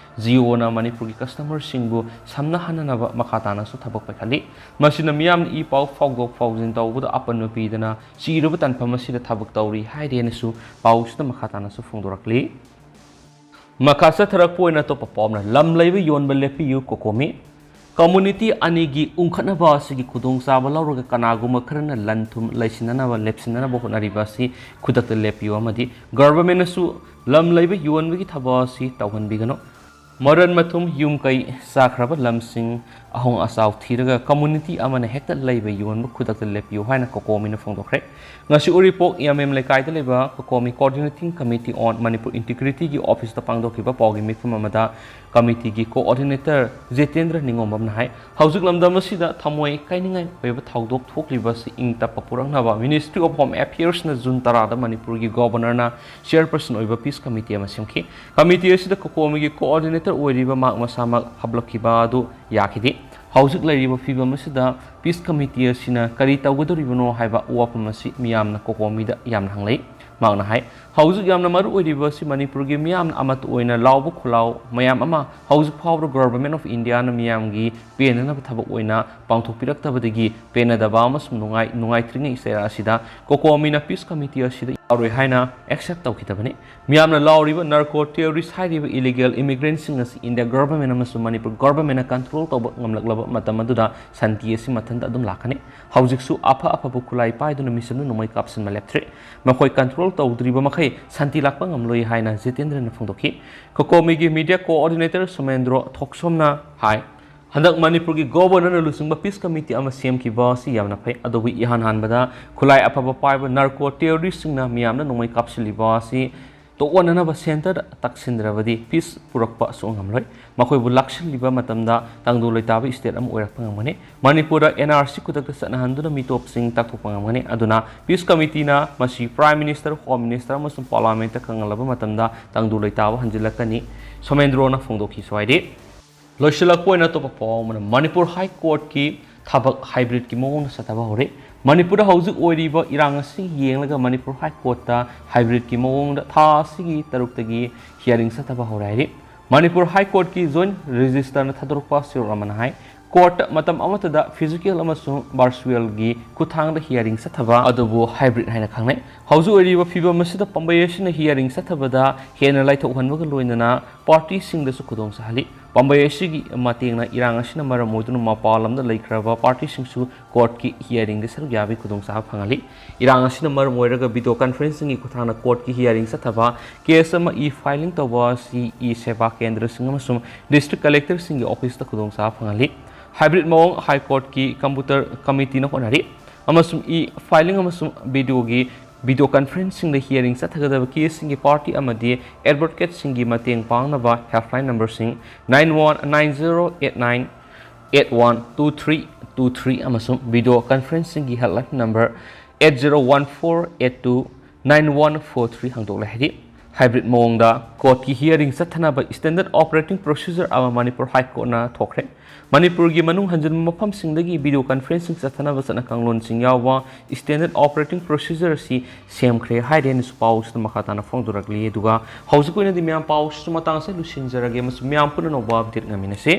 ꯖꯤꯑꯣꯅ ꯃꯅꯤꯄꯨꯔꯒꯤ ꯀꯁꯇꯃꯔꯁꯤꯡꯕꯨ ꯁꯝꯅꯍꯟꯅꯅꯕ ꯃꯈꯥ ꯇꯥꯅꯁꯨ ꯊꯕꯛ ꯄꯥꯏꯈꯠꯂꯤ꯫ ꯃꯁꯤꯅ ꯃꯤꯌꯥꯝꯅ ꯏ ꯄꯥꯎ ꯐꯥꯎꯗꯣꯛ ꯐꯥꯎꯖꯤꯟ ꯇꯧꯕꯗ ꯑꯄꯟꯕ ꯄꯤꯗꯅ ꯆꯤꯔꯕ ꯇꯥꯟꯐꯝ ꯑꯁꯤꯗ ꯊꯕꯛ ꯇꯧꯔꯤ ꯍꯥꯏꯔꯦꯅꯁꯨ ꯄꯥꯎꯁꯤꯗ ꯃꯈꯥ ꯇꯥꯅꯁꯨ ꯐꯣꯡꯗꯣꯔꯛꯂꯤ꯫ ꯃꯈꯥ ꯆꯠꯊꯔꯛꯄ ꯑꯣꯏꯅ ꯑꯇꯣꯞꯄ ꯄꯥꯎ ꯑꯃꯅ, ꯂꯝ ꯂꯩꯕ ꯌꯣꯟꯕ ꯂꯦꯞꯄꯤꯌꯨ, ꯀꯣꯀꯣꯃꯤ꯫ ꯀꯝꯃꯨꯅꯤꯇꯤ ꯑꯅꯤꯒꯤ ꯎꯪꯈꯠꯅꯕ ꯑꯁꯤꯒꯤ ꯈꯨꯗꯣꯡꯆꯥꯕ ꯂꯧꯔꯒ ꯀꯅꯥꯒꯨꯝꯕ ꯈꯔꯅ ꯂꯟ ꯊꯨꯝ ꯂꯩꯁꯤꯟꯅꯅꯕ, ꯂꯦꯞꯁꯤꯟꯅꯅꯕ ꯍꯣꯠꯅꯔꯤꯕ ꯑꯁꯤ ꯈꯨꯗꯛꯇ ꯂꯦꯞꯄꯤꯌꯨ ꯑꯃꯗꯤ ꯒꯚꯔꯟꯃꯦꯟꯅꯁꯨ ꯂꯝ ꯂꯩꯕ ꯌꯣꯟꯕꯒꯤ ꯊꯕꯛ ꯑꯁꯤ ꯇꯧꯍꯟꯕꯤꯒꯅꯨ꯫ ꯃꯔꯟ ꯃꯊꯨꯝ ꯌꯨꯝ ꯀꯩ ꯆꯥꯈ꯭ꯔꯕ ꯂꯝꯁꯤꯡ ꯑꯍꯣꯡ ꯑꯆꯥꯎ ꯊꯤꯔꯒ ꯀꯝꯃꯨꯅꯤꯇꯤ ꯑꯃꯅ ꯍꯦꯛꯇ ꯂꯩꯕ ꯌꯣꯟꯕ ꯈꯨꯗꯛꯇ ꯂꯦꯞꯄꯤꯌꯨ ꯍꯥꯏꯅ ꯀꯣꯀꯣꯃꯤꯅ ꯐꯣꯡꯗꯣꯛꯈ꯭ꯔꯦ꯫ ꯉꯁꯤ ꯎꯔꯤꯄꯣꯛ ꯏ ꯑꯦꯝ ꯑꯦꯝ ꯂꯩꯀꯥꯏꯗ ꯂꯩꯕ ꯀꯣꯀꯣꯃꯤ Coordinating Committee on Manipur Integrityꯒꯤ ꯑꯣꯐꯤꯁꯇ ꯄꯥꯡꯊꯣꯛꯈꯤꯕ ꯄꯥꯎꯒꯤ ꯃꯤꯐꯝ ꯑꯃꯗ ꯀꯃꯤꯇꯤꯒꯤ ꯀꯣꯑꯣꯔꯗꯤꯅꯦꯇꯔ ꯖꯤꯇꯦꯟꯗ꯭ꯔ ꯅꯤꯉꯣꯝꯕꯝꯅ ꯍꯥꯏ, ꯍꯧꯖꯤꯛ ꯂꯝꯗꯝ ꯑꯁꯤꯗ ꯊꯃꯣꯏ ꯀꯥꯏꯅꯤꯡꯉꯥꯏ ꯑꯣꯏꯕ ꯊꯧꯗꯣꯛ ꯊꯣꯛꯂꯤꯕ ꯑꯁꯤ ꯏꯪ ꯇꯞꯄ ꯄꯨꯔꯛꯅꯕ Ministry of Home Affairsꯅ ꯖꯨꯟ ꯇꯔꯥꯗ ꯃꯅꯤꯄꯨꯔꯒꯤ ꯒꯣꯕꯔꯅꯔꯅ ꯆꯤꯌꯔꯄꯔꯁꯟ ꯑꯣꯏꯕ ꯄꯤꯁ ꯀꯃꯤꯇꯤ ꯑꯃ ꯁꯦꯝꯈꯤ꯫ ꯀꯃꯤꯇꯤ ꯑꯁꯤꯗ ꯀꯣꯀꯣꯃꯤꯒꯤ ꯀꯣꯑꯣꯔꯗꯤꯅꯦꯇꯔ ꯑꯣꯏꯔꯤꯕ ꯃꯍꯥꯛ ꯃꯁꯥꯃꯛ ꯍꯥꯞꯂꯛꯈꯤꯕ ꯑꯗꯨ ꯌꯥꯈꯤꯗꯦ꯫ ꯍꯧꯖꯤꯛ ꯂꯩꯔꯤꯕ ꯐꯤꯕꯝ ꯑꯁꯤꯗ ꯄꯤꯁ ꯀꯃꯤꯇꯤ ꯑꯁꯤꯅ ꯀꯔꯤ ꯇꯧꯒꯗꯧꯔꯤꯕꯅꯣ ꯍꯥꯏꯕ ꯋꯥꯐꯝ ꯑꯁꯤ ꯃꯤꯌꯥꯝꯅ ꯀꯣꯀꯣꯃꯤꯗ ꯌꯥꯝꯅ ꯍꯪꯂꯛꯏ꯫ ꯃꯍꯥꯛꯅ ꯍꯥꯏ, ꯍꯧꯖꯤꯛ ꯌꯥꯝꯅ ꯃꯔꯨ ꯑꯣꯏꯔꯤꯕ ꯑꯁꯤ ꯃꯅꯤꯄꯨꯔꯒꯤ ꯃꯤꯌꯥꯝꯅ ꯑꯃꯠꯇ ꯑꯣꯏꯅ ꯂꯥꯎꯕ ꯈꯣꯜꯂꯥꯎ ꯃꯌꯥꯝ ꯑꯃ ꯍꯧꯖꯤꯛ ꯐꯥꯎꯕꯗ Government of Indiaꯅ ꯃꯤꯌꯥꯝꯒꯤ ꯄꯦꯟꯅꯅꯕ ꯊꯕꯛ ꯑꯣꯏꯅ ꯄꯥꯡꯊꯣꯛꯄꯤꯔꯛꯇꯕꯗꯒꯤ ꯄꯦꯟꯅꯗꯕ ꯑꯃꯁꯨꯡ ꯅꯨꯡꯉꯥꯏ-, ꯅꯨꯡꯉꯥꯏꯇ꯭ꯔꯤꯉꯩ ꯆꯩꯔꯥꯛ ꯑꯁꯤꯗ ꯀꯣꯀꯣꯃꯤꯅ ꯄꯤꯁ ꯀꯃꯤꯇꯤ ꯑꯁꯤꯗ ꯌꯥꯎꯔꯣꯏ ꯍꯥꯏꯅ ꯑꯦꯛꯁꯦꯞ ꯇꯧꯈꯤꯗꯕꯅꯤ꯫ ꯃꯤꯌꯥꯝꯅ ꯂꯥꯎꯔꯤꯕ ꯅꯥꯔꯀꯣ ꯇꯦꯔꯣꯔꯤꯁ ꯍꯥꯏꯔꯤꯕ ꯏꯂꯤꯒꯦꯜ ꯏꯃꯤꯒ꯭ꯔꯦꯟꯁꯤꯡ ꯑꯁꯤ ꯏꯟꯗꯤꯌꯥ ꯒꯚꯔꯟꯃꯦꯟ ꯑꯃꯁꯨꯡ ꯃꯅꯤꯄꯨꯔ ꯒꯚꯔꯟꯃꯦꯟꯅ ꯀꯟꯇ꯭ꯔꯣꯜ ꯇꯧꯕ ꯉꯝꯂꯛꯂꯕ ꯃꯇꯝ ꯑꯗꯨꯗ ꯁꯥꯟꯇꯤ ꯑꯁꯤ ꯃꯊꯟꯇ ꯑꯗꯨꯝ ꯂꯥꯛꯀꯅꯤ꯫ ꯍꯧꯖꯤꯛꯁꯨ ꯑꯐ ꯑꯐꯕ ꯈꯨꯠꯂꯥꯏ ꯄꯥꯏꯗꯨꯅ ꯃꯤꯁꯟꯗ ꯅꯣꯡꯃꯩ ꯀꯥꯞꯁꯤꯟꯕ ꯂꯦꯞꯇ꯭ꯔꯤ꯫ ꯃꯈꯣꯏ ꯀꯟꯇ꯭ꯔꯣꯜ ꯇꯧꯗ꯭ꯔꯤꯕ ꯃꯈꯩ ꯁꯥꯟꯇꯤ ꯂꯥꯛꯄ ꯉꯝꯂꯣꯏ ꯍꯥꯏꯅ ꯖꯤꯇꯦꯟꯗ꯭ꯔꯅ ꯐꯣꯡꯗꯣꯛꯈꯤ꯫ ꯀꯣꯀꯣꯃꯤꯒꯤ ꯃꯤꯗꯤꯌꯥ ꯀꯣꯑꯣꯔꯗꯤꯅꯦꯇꯔ ꯁꯣꯃꯦꯟꯗ꯭ꯔꯣ ꯊꯣꯛꯁꯣꯝꯅ ꯍꯥꯏ, ꯍꯟꯗꯛ ꯃꯅꯤꯄꯨꯔꯒꯤ ꯒꯣꯕꯔꯅꯔꯅ ꯂꯨꯆꯤꯡꯕ ꯄꯤꯁ ꯀꯃꯤꯇꯤ ꯑꯃ ꯁꯦꯝꯈꯤꯕ ꯑꯁꯤ ꯌꯥꯝꯅ ꯐꯩ꯫ ꯑꯗꯨꯕꯨ ꯏꯍꯥꯟ ꯍꯥꯟꯕꯗ ꯈꯨꯠꯂꯥꯏ ꯑꯐꯕ ꯄꯥꯏꯕ ꯅꯥꯔꯀꯣ ꯇꯦꯔꯣꯔꯤꯁꯁꯤꯡꯅ ꯃꯤꯌꯥꯝꯗ ꯅꯣꯡꯃꯩ ꯀꯥꯞꯁꯤꯜꯂꯤꯕ ꯑꯁꯤ ꯇꯣꯛꯍꯟꯅꯅꯕ ꯁꯦꯟꯇꯔꯗ ꯇꯛꯁꯤꯟꯗ꯭ꯔꯕꯗꯤ ꯄꯤꯁ ꯄꯨꯔꯛꯄ ꯁꯨꯡꯉꯝꯂꯣꯏ꯫ ꯃꯈꯣꯏꯕꯨ ꯂꯥꯛꯁꯤꯜꯂꯤꯕ ꯃꯇꯝꯗ ꯇꯪꯗꯨ ꯂꯩꯇꯥꯕ ꯁ꯭ꯇꯦꯠ ꯑꯃ ꯑꯣꯏꯔꯛꯄ ꯉꯝꯒꯅꯤ꯫ ꯃꯅꯤꯄꯨꯔꯗ ꯑꯦꯟ ꯑꯥꯔ ꯁꯤ ꯈꯨꯗꯛꯇ ꯆꯠꯅꯍꯟꯗꯨꯅ ꯃꯤꯇꯣꯞꯁꯤꯡ ꯇꯥꯛꯊꯣꯛꯄ ꯉꯝꯒꯅꯤ꯫ ꯑꯗꯨꯅ ꯄꯤꯁ ꯀꯃꯤꯇꯤꯅ ꯃꯁꯤ ꯄ꯭ꯔꯥꯏꯝ ꯃꯤꯅꯤꯁꯇꯔ, ꯍꯣꯝ ꯃꯤꯅꯤꯁꯇꯔ ꯑꯃꯁꯨꯡ ꯄꯥꯔꯂꯥꯃꯦꯟꯠꯇ ꯈꯪꯍꯜꯂꯕ ꯃꯇꯝꯗ ꯇꯪꯗꯨ ꯂꯩꯇꯥꯕ ꯍꯟꯖꯤꯜꯂꯛꯀꯅꯤ꯫ ꯁꯣꯃꯦꯟꯗ꯭ꯔꯣꯅ ꯐꯣꯡꯗꯣꯛꯈꯤ꯫ ꯁ꯭ꯋꯥꯏꯗꯤ ꯂꯣꯏꯁꯤꯜꯂꯛꯄ ꯑꯣꯏꯅ ꯑꯇꯣꯞꯄ ꯄꯥꯎ ꯑꯃꯅ, ꯃꯅꯤꯄꯨꯔ ꯍꯥꯏ ꯀꯣꯔꯠꯀꯤ ꯊꯕꯛ ꯍꯥꯏꯕ꯭ꯔꯤꯠꯀꯤ ꯃꯑꯣꯡꯗ ꯆꯠꯊꯕ ꯍꯧꯔꯦ꯫ ꯃꯅꯤꯄꯨꯔꯗ ꯍꯧꯖꯤꯛ ꯑꯣꯏꯔꯤꯕ ꯏꯔꯥꯡ ꯑꯁꯤ ꯌꯦꯡꯂꯒ ꯃꯅꯤꯄꯨꯔ ꯍꯥꯏ ꯀꯣꯔꯠꯇ ꯍꯥꯏꯕ꯭ꯔꯤꯠꯀꯤ ꯃꯑꯣꯡꯗ ꯊꯥ ꯑꯁꯤꯒꯤ ꯇꯔꯨꯛꯇꯒꯤ ꯍꯤꯌꯥꯔꯤꯡ ꯆꯠꯊꯕ ꯍꯧꯔꯦ ꯍꯥꯏꯔꯤ꯫ ꯃꯅꯤꯄꯨꯔ ꯍꯥꯏ ꯀꯣꯔꯠꯀꯤ ꯖꯣꯏꯟꯠ ꯔꯦꯖꯤꯁꯇ꯭ꯔꯅ ꯊꯥꯗꯣꯔꯛꯄ ꯆꯦꯔꯣꯜ ꯑꯃꯅ ꯍꯥꯏ, ꯀꯣꯔꯠꯇ ꯃꯇꯝ ꯑꯃꯠꯇꯗ ꯐꯤꯖꯤꯀꯦꯜ ꯑꯃꯁꯨꯡ ꯚꯔꯆꯨꯋꯦꯜꯒꯤ ꯈꯨꯠꯊꯥꯡꯗ ꯍꯤꯌꯥꯔꯤꯡ ꯆꯠꯊꯕ ꯑꯗꯨꯕꯨ ꯍꯥꯏꯕ꯭ꯔꯤꯠ ꯍꯥꯏꯅ ꯈꯪꯅꯩ꯫ ꯍꯧꯖꯤꯛ ꯑꯣꯏꯔꯤꯕ ꯐꯤꯕꯝ ꯑꯁꯤꯗ ꯄꯥꯝꯕꯩ ꯑꯁꯤꯅ ꯍꯤꯌꯥꯔꯤꯡ ꯆꯠꯊꯕꯗ ꯍꯦꯟꯅ ꯂꯥꯏꯊꯣꯛꯍꯟꯕꯒ ꯂꯣꯏꯅꯅ ꯄꯥꯔꯇꯤꯁꯤꯡꯗꯁꯨ ꯈꯨꯗꯣꯡ ꯆꯥꯍꯜꯂꯤ꯫ ꯄꯥꯝꯕꯩ ꯑꯁꯤꯒꯤ ꯃꯇꯦꯡꯅ ꯏꯔꯥꯡ ꯑꯁꯤꯅ ꯃꯔꯝ ꯑꯣꯏꯗꯨꯅ ꯃꯄꯥꯟ ꯂꯝꯗ ꯂꯩꯈ꯭ꯔꯕ ꯄꯥꯔꯇꯤꯁꯤꯡꯁꯨ ꯀꯣꯔꯠꯀꯤ ꯍꯤꯌꯥꯔꯤꯡꯗ ꯁꯔꯨꯛ ꯌꯥꯕꯒꯤ ꯈꯨꯗꯣꯡꯆꯥꯕ ꯐꯪꯍꯜꯂꯤ꯫ ꯏꯔꯥꯡ ꯑꯁꯤꯅ ꯃꯔꯝ ꯑꯣꯏꯔꯒ ꯚꯤꯗꯤꯑꯣ ꯀꯟꯐꯔꯦꯟꯁꯤꯡꯒꯤ ꯈꯨꯠꯊꯥꯡꯗ ꯀꯣꯔꯠꯀꯤ ꯍꯤꯌꯥꯔꯤꯡ ꯆꯠꯊꯕ, ꯀꯦꯁ ꯑꯃ ꯏ ꯐꯥꯏꯂꯤꯡ ꯇꯧꯕ ꯑꯁꯤ ꯏ ꯁꯦꯕꯥ ꯀꯦꯟꯗ꯭ꯔꯁꯤꯡ ꯑꯃꯁꯨꯡ ꯗꯤꯁꯇ꯭ꯔꯤꯛ ꯀꯂꯦꯛꯇꯔꯁꯤꯡꯒꯤ ꯑꯣꯐꯤꯁꯇ ꯈꯨꯗꯣꯡꯆꯥꯕ ꯐꯪꯍꯜꯂꯤ꯫ ꯍꯥꯏꯕ꯭ꯔꯤꯠ ꯃꯑꯣꯡ ꯍꯥꯏ ꯀꯣꯔꯠꯀꯤ ꯀꯝꯄ꯭ꯌꯨꯇꯔ ꯀꯃꯤꯇꯤꯅ ꯍꯣꯠꯅꯔꯤ ꯑꯃꯁꯨꯡ ꯏ ꯐꯥꯏꯂꯤꯡ ꯑꯃꯁꯨꯡ ꯚꯤꯗꯤꯑꯣꯒꯤ ꯚꯤꯗꯤꯑꯣ ꯀꯟꯐꯔꯦꯟꯁꯁꯤꯡꯗ ꯍꯤꯌꯥꯔꯤꯡ ꯆꯠꯊꯒꯗꯕ ꯀꯦꯁꯁꯤꯡꯒꯤ ꯄꯥꯔꯇꯤ ꯑꯃꯗꯤ ꯑꯦꯗꯚꯣꯀꯦꯠꯁꯤꯡꯒꯤ ꯃꯇꯦꯡ ꯄꯥꯡꯅꯕ helpline ꯅꯝꯕꯔꯁꯤꯡ nine one nine zero eight nine eight one two three two three ꯑꯃꯁꯨꯡ ꯚꯤꯗꯤꯑꯣ ꯀꯟꯐꯔꯦꯟꯁꯁꯤꯡꯒꯤ helpline number eight zero one four eight two nine one four three ꯍꯥꯡꯗꯣꯛꯂꯦ ꯍꯥꯏꯔꯤ꯫ Hybrid ꯃꯑꯣꯡꯗ ꯀꯣꯔꯠꯀꯤ hearing ꯆꯠꯊꯅꯕ standard operating procedure ꯑꯃ ꯃꯅꯤꯄꯨꯔ ꯍꯥꯏ ꯀꯣꯔꯠꯅ ꯊꯣꯛꯈ꯭ꯔꯦ꯫ ꯃꯅꯤꯄꯨꯔꯒꯤ ꯃꯅꯨꯡ ꯍꯟꯖꯤꯟꯕ ꯃꯐꯝꯁꯤꯡꯗꯒꯤ video conferencing ꯆꯠꯊꯅꯕ ꯆꯠꯅ ꯀꯥꯡꯂꯣꯟꯁꯤꯡ ꯌꯥꯎꯕ ꯁ꯭ꯇꯦꯟꯗꯔꯗ ꯑꯣꯄꯔꯦꯇꯤꯡ ꯄ꯭ꯔꯣꯁꯤꯖꯔ ꯑꯁꯤ ꯁꯦꯝꯈ꯭ꯔꯦ ꯍꯥꯏꯔꯦꯅꯁꯨ ꯄꯥꯎꯁꯤꯗ ꯃꯈꯥ ꯇꯥꯅ ꯐꯣꯡꯗꯣꯔꯛꯂꯤ꯫ ꯑꯗꯨꯒ ꯍꯧꯖꯤꯛꯀꯤ ꯑꯣꯏꯅꯗꯤ ꯃꯌꯥꯝ ꯄꯥꯎꯁꯤꯁꯨ ꯃꯇꯥꯡ ꯑꯁꯤꯗ ꯂꯣꯏꯁꯤꯟꯖꯔꯒꯦ ꯑꯃꯁꯨꯡ ꯃꯌꯥꯝ ꯄꯨꯟꯅ ꯑꯅꯧꯕ ꯑꯞꯗꯦꯠ ꯉꯥꯏꯃꯤꯟꯅꯁꯤ꯫